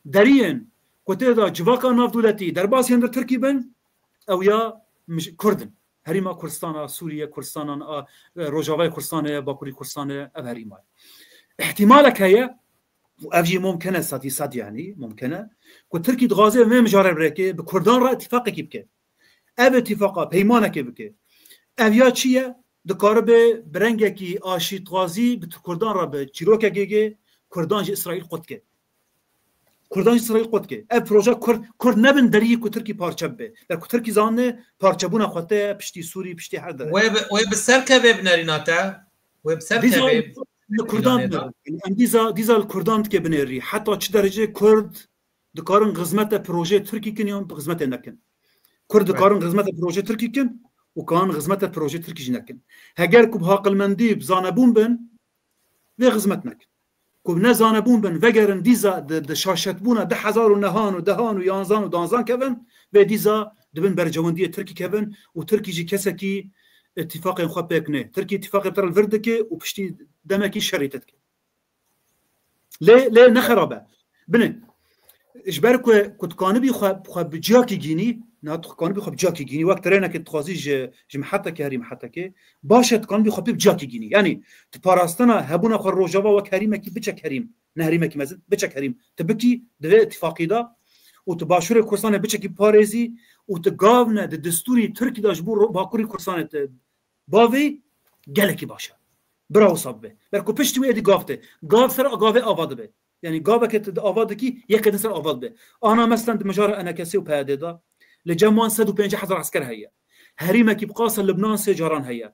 deriyên ku tê de civaka navdewletî derbasî hundir Tirkî bin, ew ya mij-, Kurd in. Herîma Kurdistana, Sûriye, Kurdistanan a, e, Rojavayê Kurdistanê, Bakurî Kurdistanê, ev herîma ye. Îhtimalek heye, û ev jî mumkin e, sedî sed, yanî mumkin e, ku Tirkî dixwaze vê mijarê birêke, bi Kurdan re îtîfaqekî bike. Ev îtîfaqa peymanekê bike. Ev ya çi ye? Dikaribe bi rengekî aşîtxwazî bi Kurdan re bi çîrokekê ke Kurdan ji Îsraîl qut ke. Kurdan ji Îsraîl qut ke. Ev proje Kurd, Kurd nebin deriyê ku Tirkî parçe bibe. Der ku Tirkî zanine parçebûna xwe te piştî Sûrî, piştî her derê. Wê bi, wê bi ser kevê bi nerîna te. Wê bi ser Dîsa kevê li Kurdan planê de. Em dîsa, dîsa li Kurdan dike binêrî. Heta çi derece Kurd dikarin xizmete projeyê Tirkî kin yan xizmetê nekin. Kurd Right. dikarin xizmete projeyê Tirkî kin û karin xizmete projeyê Tirkî jî nekin. Heger ku bi haqilmendî, bi zanebûn bin, vê xizmet nekin. ku bi nezanebûn bin, vegerin dîza di, di şaşetbûna du hezar û nehan û dehan û yanzan û danzan kevin, vê dîza dibin bercewendiyê Tirkî kevin û Tirkî jî kesekî îtîfaqên xwe pêk nê. Tirkî îtîfaqê te re li vir dike û piştî demekî şerî te dike. Lê, lê ne xerab e. Binê, ji ber ku, ku dikanibî xwe, xwe bi ciyakî gînî, na tu dikanibî xwe bi ciyakî gînî, wek trenekê dixwazî ji, ji mihetekê herî mihetekê, baş e, dikanibî xwe pê bi ciyakî gînî. Yanî, tu parastina hebûna xwe Rojava wek herîmekî biçek herîm, ne herîmekî mezin, biçek herîm, tu bikî, di vê îtîfaqî de û tu Başûrê Kurdistanê biçekî parêzî û tu gavne di destûrî Tirkî de ji bo Ro-, Bakurî Kurdistanê tu bavê gelekî baş e. Bira wisa bibe. Ber ku piştî wê êdî gav tê. Gav ser gavê ava dibe. Yanî gaveke tu di ava dikî, yekê din ser ava dibe. Ana meselen di mijara enekesê û P Y D de li cem wan sed û pêncî hezar esker heye. Herîmekî bi qasa Libnan sê caran heye.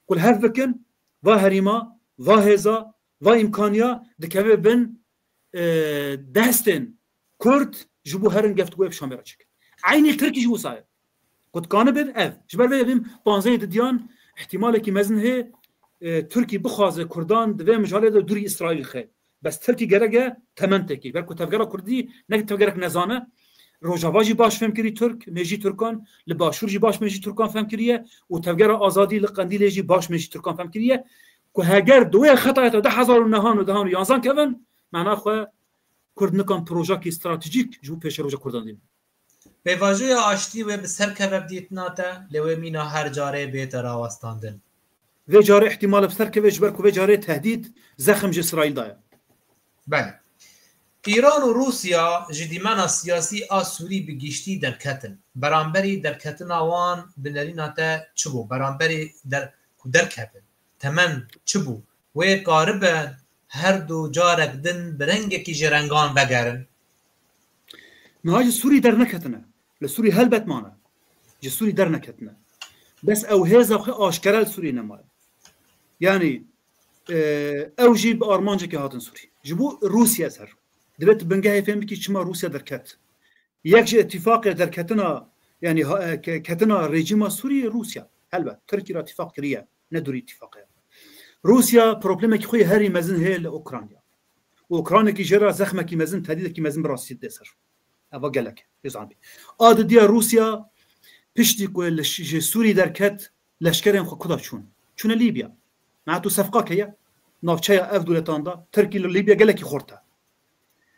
Ku li hev bikin, va herîma, va hêza, va îmkaniya dikeve bin, e, destên Kurd ji bo herin geftgoyê bi Şamê re çikin. Eynî Tirkî jî wisa ye. Ku dikanibin ev. Ji ber vê evîm panzdehê didiyan, ihtimalekî mezin hê, e, Tirkî bixwaze Kurdan di vê mijarê de dûrî Îsraîl xe. Bes Tirkî gerek e temen têkî. Ber ku tevgera Kurdî ne tevgerek nezan e, Rojava jî baş fêm kirî Tirk, mêjî Tirkan, li Başûr jî baş mêjî Tirkan fêm kiriye û tevgera azadî li Qendîlê jî baş mêjî Tirkan fêm kiriye. Ku heger di wê xetayê de du hezar û nehan û dehan û yanzan kevin, mena xwe Kurd nikan projekî stratejîk ji bo pêşeroja Kurdan dînin. Pêvajoya aştî wê bi ser keve bi dîtina te, lê wê mîna her carê bête rawestandin. Vê carê ihtimal e bi ser keve, ji ber ku vê carê tehdîd, zexm ji Îsraîl de ye. Belê. Îran û Rûsya ji dîmena siyasî a Sûrî bi giştî derketin. Beramberî derketina wan bi nerîna te çi bû? Beramberî der-, ku derketin, temen çi bû? Wê karibe her du carek din bi rengekî ji rengan vegerin? Niha ji Sûrî derneketine. Li Sûrî helbet mane. Ji Sûrî derneketine. Bes ew hêza xwe aşkere li Sûrî nemaye. Yanî, e, ew jî bi armancekê hatin Sûrî. Ji bo Rûsya ser. Divê tu bingehê fêm bikî çima Rûsya derket. Yek ji îtîfaqê derketina, yanî ha-, e, ke-, ketina rejîma Sûrî Rûsya. Helbet, Tirkî re îtîfaq kiriye, ne dûrî îtîfaqê. Rûsya problemekî xwe yê herî mezin heye li Ukrayna. Û Ukraynekî jê re zexmekî mezin, tehdîdekî mezin bi rastî didê ser. Eva gelek e, bê zanibî. A didiya Rûsya piştî ku li ş-, ji Sûrî derket, leşkerên xwe kuda çûn. Çûne Lîbya. Niha tu sefqak heye, navçeya ev dewletan de, Tirkî li Lîbya gelekî xurt e.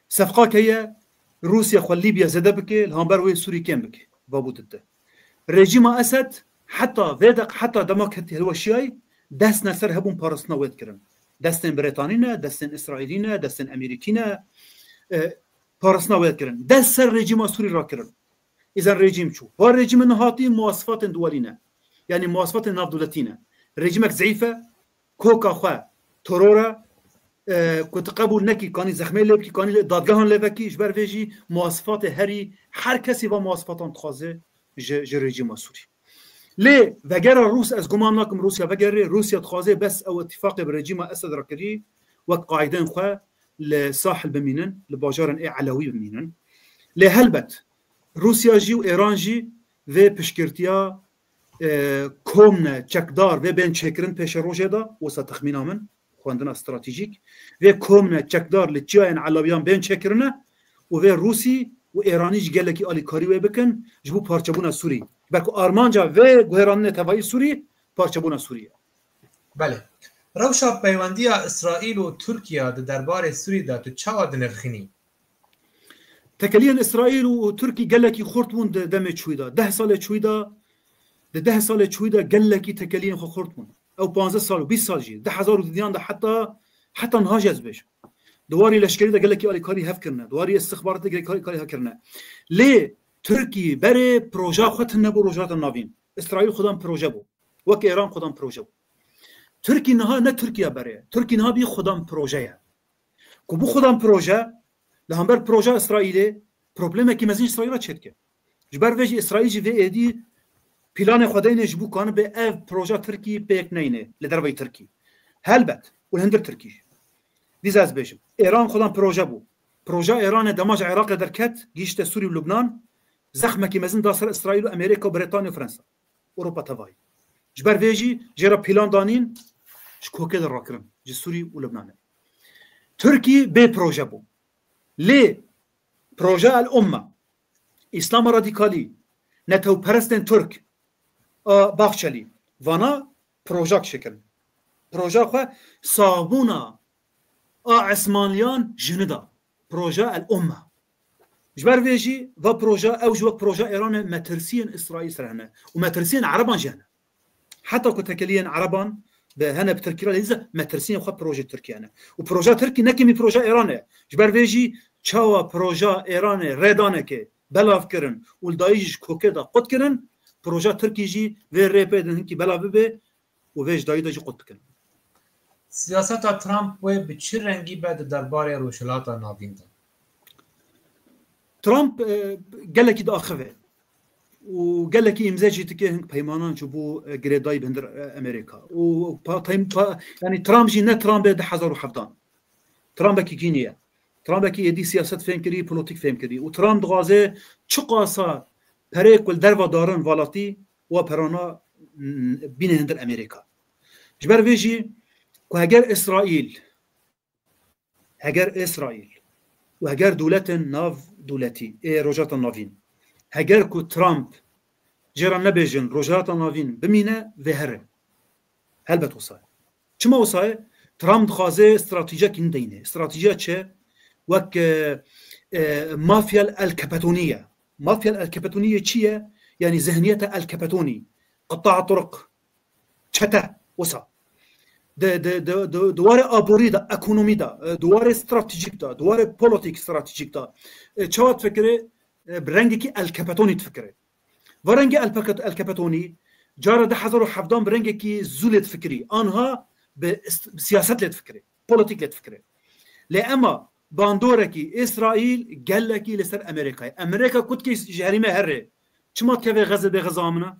Sefqak heye, Rûsya xwe Lîbya zêde bike, li hember wê Sûrî kêm bike. Va bû dide. Rejîma Esed heta vê deq, heta dema ket hilweşiyayî, dest ne ser hebûn parastina wê dikirin. Destên Brêtanî ne, destên Îsraîlî ne, destên Emerîkî ne, e, parastina wê dikirin. Dest ser rejîma Sûrî rakirin. Îzen rejîm çû. Va rejîmê nihatî muwasifatên duwelî ne. Yanî muwasifatên navdewletî ne. Rejîmek zeîf e, koka xwe teror e, e, ku tu qebûl nekî, kanî zexmê lê bikî, kanî lê dadgehan lê vekî, ji ber vê jî muwasifatê herî her kesî va muwasifatan dixwaze ji, ji rejîma Sûrî. Lê vegera Rûs, ez guman nakim Rûsya vegerê, Rûsya dixwaze bes ew îtîfaqê bi rejîma Esed re kirî, wek qaîdên xwe li sahil bimînin, li bajarên ê elewî bimînin. Lê helbet, Rûsya jî û Êran jî vê piştgirtiya, e, komne çekdar vê bên çêkirin pêşerojê de, wisa texmîna min, xwendina stratejîk, vê komne çekdar li çiyayên Elewiyan bên çêkirine û vê Rûsî û Êranî jî gelekî alîkarî wê bikin ji bo parçebûna Sûrî. Belku armanca vê guhêrandinê tevayî Sûrî parçebûna Sûrî ye. Belê. Rewşa peywendiya Îsraîl û Tirkiye di derbarê Sûrî de tu çawa dinirxînî? Tekeliyên Îsraîl û Tirkî gelekî xurt bûn di demê çûyî de. Deh salê çûyî de, di deh salê çûyî de gelekî tekeliyên xwe xurt bûn. Ew panzdeh sal û bîst sal jî, du hezar û duduyan de heta, heta niha jî ez bêjim. Di warî leşkerî de gelekî alîkarî hev kirine, di warî istixbaratê gelekî alîkarî hev kirine. Lê Tirkî berê proja xwe tune bû Rojhilata Navîn. Îsraîl xwedan proje bû. Wek Êran xwedan proje bû. Tirkî niha ne Tirkiye berê. Tirkî niha bî xwedan proje ye. Ku bû xwedan proje, li hember proja Îsraîlê, problemekî mezin ji Îsraîl re çêdike. Ji ber vê jî Îsraîl jî vê êdî planê xwe deyne ji bo kanibe ev proja Tirkî pêk neyne li derveyî Tirkî. Helbet, û li hundir Tirkî jî. Dîsa ez bêjim, Êran xwedan proje bû. Proja Êranê dema ji Iraqê derket, gihişte Sûrî û Lubnan, zexmekî mezin da ser Îsraîl û Amerîka û Brîtanya û Fransa. Ewropa tevayî. Ji ber vê jî jê re plan danîn, ji kokê de rakirin, ji Sûrî û Libnanê. Tirkî bê proje bû. Lê proje El Umme, Îslama Radîkalî, netewperestên Tirk a Baxçelî, vana projak çêkirin. Proja xwe saxbûna a Esmaniyan jini da. Proja El Umme. Ji ber vê jî va proja, ew ji wek proja Îranê metirsiyên Îsraîl ser hene û metirsiyên Ereban jî hene. Heta ku tekeliyên Ereban bi hene bi Tirkî re lê dîsa metirsiyên xwe proje Tirkiye ne. Û proja Tirkî ne kemî proja Îranê. Ji ber vê jî çawa proja Îranê rêdaneke belav kirin û li dayî jî ji kokê de qut kirin, proja Tirkî jî vê rê pê din hinkî belav bibe û vê ji dayî de jî qut bikin. Siyaseta Trump wê bi çi rengî be di derbarê Rojhilata Navîn de? Trump, e, gelekî diaxive û gelekî îmze jî dike hin peymanan ji bo, e, girêdayî bi hundir, e, Amerîka. Û pa-, peym-, pa-, yanî Trump jî ne Trumpê du hezar û hevdan. Trumpekî kî niye. Trumpekî êdî siyaset fêm kirî, polîtîk fêm kirî. Û Trump dixwaze çiqasa perê ku li derve darin velatî, wa perana, m, bîne hundir Amerîka. Ji ber vê jî ku heger Îsraîl, heger Îsraîl û heger dewletên nav dewletî ê Rojhilata Navîn, heger ku Trump jê re nebêjin Rojhilata Navîn bimîne, vê here. Helbet wisa ye. Çima wisa ye? Trump dixwaze stratejiyekî nî deyne. Stratejiya çi? Wek, e, e, mafya El Capitonî ye. Mafya El Capitonî yê çi ye? Yanî zihniyeta El Capitonî. Qita'a turuq. Çete. Wisa. Di, di, di, di, di warê aborî de, ekonomî de, e, di warê stratejîk de, di warê polîtîk stratejîk de, e, çawa difikire, e, bi rengekî El Capitonî difikire. Va rengê El Peket-, El Capitonî cara du hezar û hevdan bi rengekî zû lê difikirî. Anha bi ist-, bi siyaset lê difikirê. Polîtîk lê difikirê. Lê ema bandorekî Îsraîl gelekî li ser Amerîkayê. Amerîka ku dikê ji herîmê herê. Çima dikeve Xezê bê Xeza min e?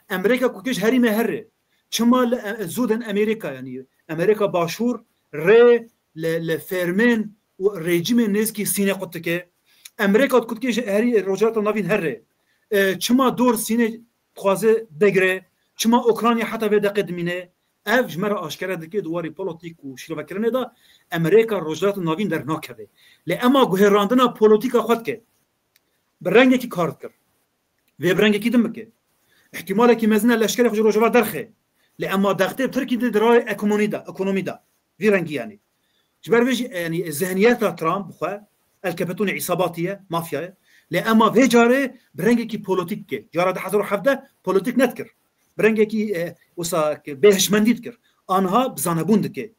Amerîka ku dikê ji herîmê herê. Çima li, e, zûdin Amerîka, yanî Amerîka Başûr rê li, li fermên û rejîmên nêzîkî Sînê qut dike? Amerîka ku dikê ji herî Rojhilata Navîn herê. E, çima dor Sînê dixwaze bigire? Çima Ukrayna heta vê deqê dimîne? Ev ji me re aşkere dike di warê polîtîk û şîrovekirinê de Amerîka Rojhilata Navîn dernakeve. Lê ema guherandina polîtîka xwe dike. Bi rengekî kar dikir. Vê bi rengekî din bike. Îhtimalekî mezin e leşkerê xwe ji Rojava derxe. Lê ema dextê bi Tirkî de di rayê ekonomî de, ekonomî de. Vî rengî yanî. Ji ber vê jî, yanî zihniyeta Trump bi xwe, El Capitonî îsabatî ye, mafya ye. Lê ema vê carê bi rengekî polîtîk dike. Cara du hezar û hevdeh polîtîk nedikir. Bi rengekî, e, wisa bêhişmendî dikir. Anha bi zanebûn dike.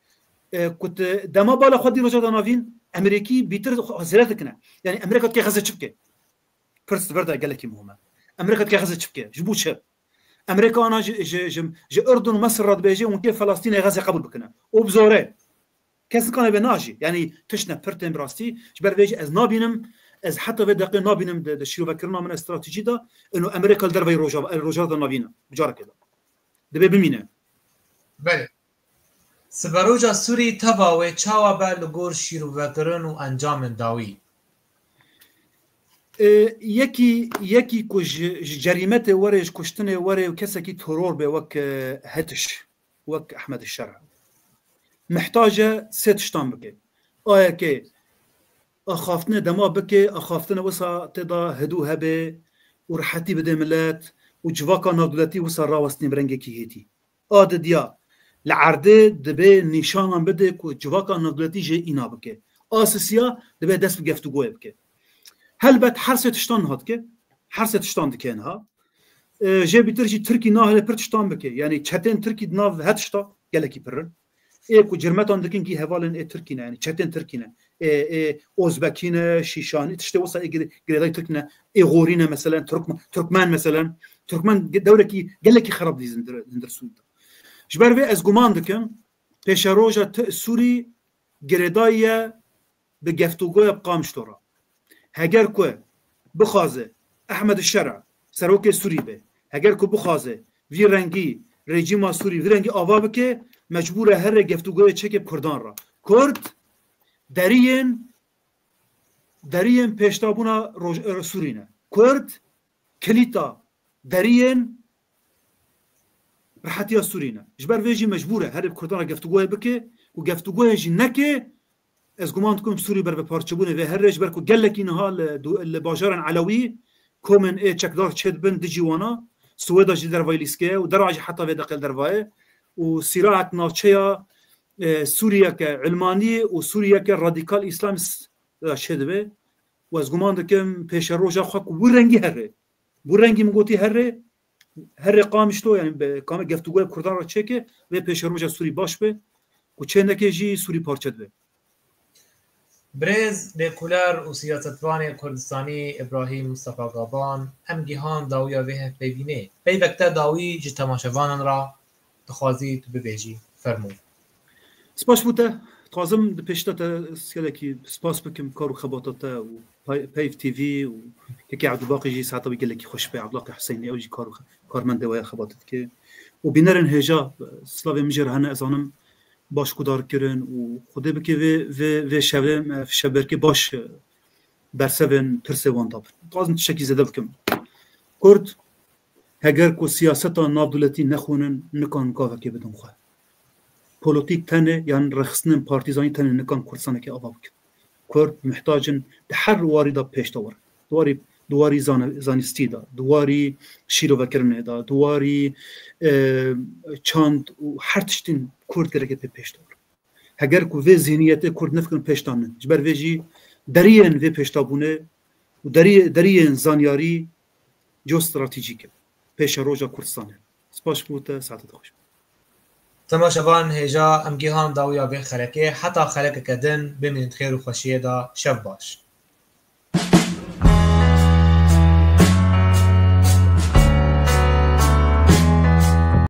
E, ku tu dema bala xwe dî Rojhilata Navîn, Amerîkî bîtir xwe zêde dikine. Yanî Amerîka dike Xezê çi bike? Pirs di vir de gelekî muhim e. Amerîka dike Xezê çi bike? Ji bo çi? Amerîka ana ji, ji, ji, ji Urdun û Mesir re dibêje, hûn kê Felestînê Xezê qebûl bikine. Û bi zorê. Kes nikane vê najî. Yanî tişt ne, pir tên bi rastî. Ji ber vê jî ez nabînim, ez heta vê deqê nabînim di, di şîrovekirina min stratejî de, ino Amerîka li derveyî Rojava, Rojhilata Navîn e. Bi carekê de. Dibê bimîne. Belê. Siberoja Sûrî teva wê çawa be li gor şîrovekirin û encamên dawî? E, yekî, yekî ku ji, ji cerîmetê were, ji kuştinê were û kesekî teror be wek, e, Hetiş, wek Ehmed Şer. Mihtac e sê tiştan bike. A yekê axaftinê dema bike, axaftinê wisa tê de hidû hebe û rihetî bide milet û civaka navdewletî wisa rawestîne bi rengekî hêdî. A didiya li erdê dibê nîşanan bide ku civaka navdewletî jê îna bike. A sisiya dibê dest bi geftûgoyê bike. Helbet her sê tiştan niha dike. Her sê tiştan dike niha. E, jê bîtir jî Tirkî nahêle pir tiştan bike. Yanî çetên Tirkî di nav her tişta gelekî pir in. Ê ku cirmetan dikin kî hevalên ê Tirkî ne, yanî çetên Tirkî ne. Ê, ê Ozbekî ne, Şîşanî, tiştê wisa ê gire-, girêdayî Tirk ne. Ê Xorî ne meselen, Türkmen, Türkmen meselen. Türkmen ge-, dewrekî gelekî xerab dîzin dir-, hundir Sûrî de. Ji ber vê ez guman dikim, pêşeroja ti-, Sûrî girêdayî ye bi geftûgoya bi Qamişlo re. Heger ku bixwaze Ehmed Şera serokê Sûrî be, heger ku bixwaze vî rengî rejîma Sûrî vî rengî ava bike, mecbûr e here geftûgoyê çeke bi Kurdan re. Kurd deriyên, deriyên pêşdabûna roj-, Sûrî ne. Kurd kilîta deriyên rihetiya Sûrî ne. Ji ber vê jî mecbûr e herê bi Kurdan re geftûgoyê bike û geftûgoyê jî neke, Ez guman dikim Sûrî ber bi parçebûnê vê herê, ji ber ku gelekî niha li, du- li bajaran Elewî komên ê çekdar çêdibin dijî wana, Swêda jî dervayî lîske ye û dera jî heta vê deqê li derva ye. Û sîraet navçeya, e, Sûriyeke ilmanî û Sûriyeke radîkal îslamîst de çêdibe. Û ez guman dikim pêşeroja xwe ku wî rengî herê. Wî rengî min gotî herê, herê Qamişlo, yani be, kame geftûgoya Kurdan re çêke, vê pêşeroja Sûrî baş be, ku çê neke jî Sûrî parçe dibe. Birêz lêkolîner û siyasetvanê Kurdistanî Îbrahîm Mistefa Gaban, em gihan dawiya vê hevpeyvînê. Peyvek te dawî ji temaşevanan re dixwazî tu bibêjî. Fermû. Spas bo te. Dixwazim di pêşta te gelekî spas bikim kar û xebata te û Pey- Peyv T V û Kekê Ebdulbaqî jî saeta wî gelekî xweş be. Ebdulbaqî Huseyinî ew jî kar û xe- karmendê we ye, xebatê dike. Û bînerên hêja, silavê min jê re hene, ez zanim baş guhdar kirin û Xwedê bike vê, vê, vê şevê, me şevberkê baş, e, bersevên pirsê wan dabin. Dixwazim tiştekî zêde bikim. Kurd, heger ku siyaseta navdewletî nexwînin, nikan gavekê bidin xwe. Polotîk tenê yan rêxistinên partîzanî tenê nikan Kurdistanekê ava bikin. Kurd muhtac in di her warî de pêş de werin. Di warî, di warî zane- zanistî de, di warî şîrovekirinê de, di warî, e, çand û her tiştên Kurd gereke pê pêş de werin. Heger ku vê zihniyetê Kurd nefikirin pêş de nin. Ji ber vê jî deriyên vê pêşdabûnê û deriyê, deriyên zanyarî geostratejîk in. Pêşeroja Kurdistanê. Spas bo te, saeta te xweş be. Temaşevan hêja, em gihan dawiya vê xelekê. Heta xelekeke din, bimînin di xêr û xweşiyê de. Şev baş.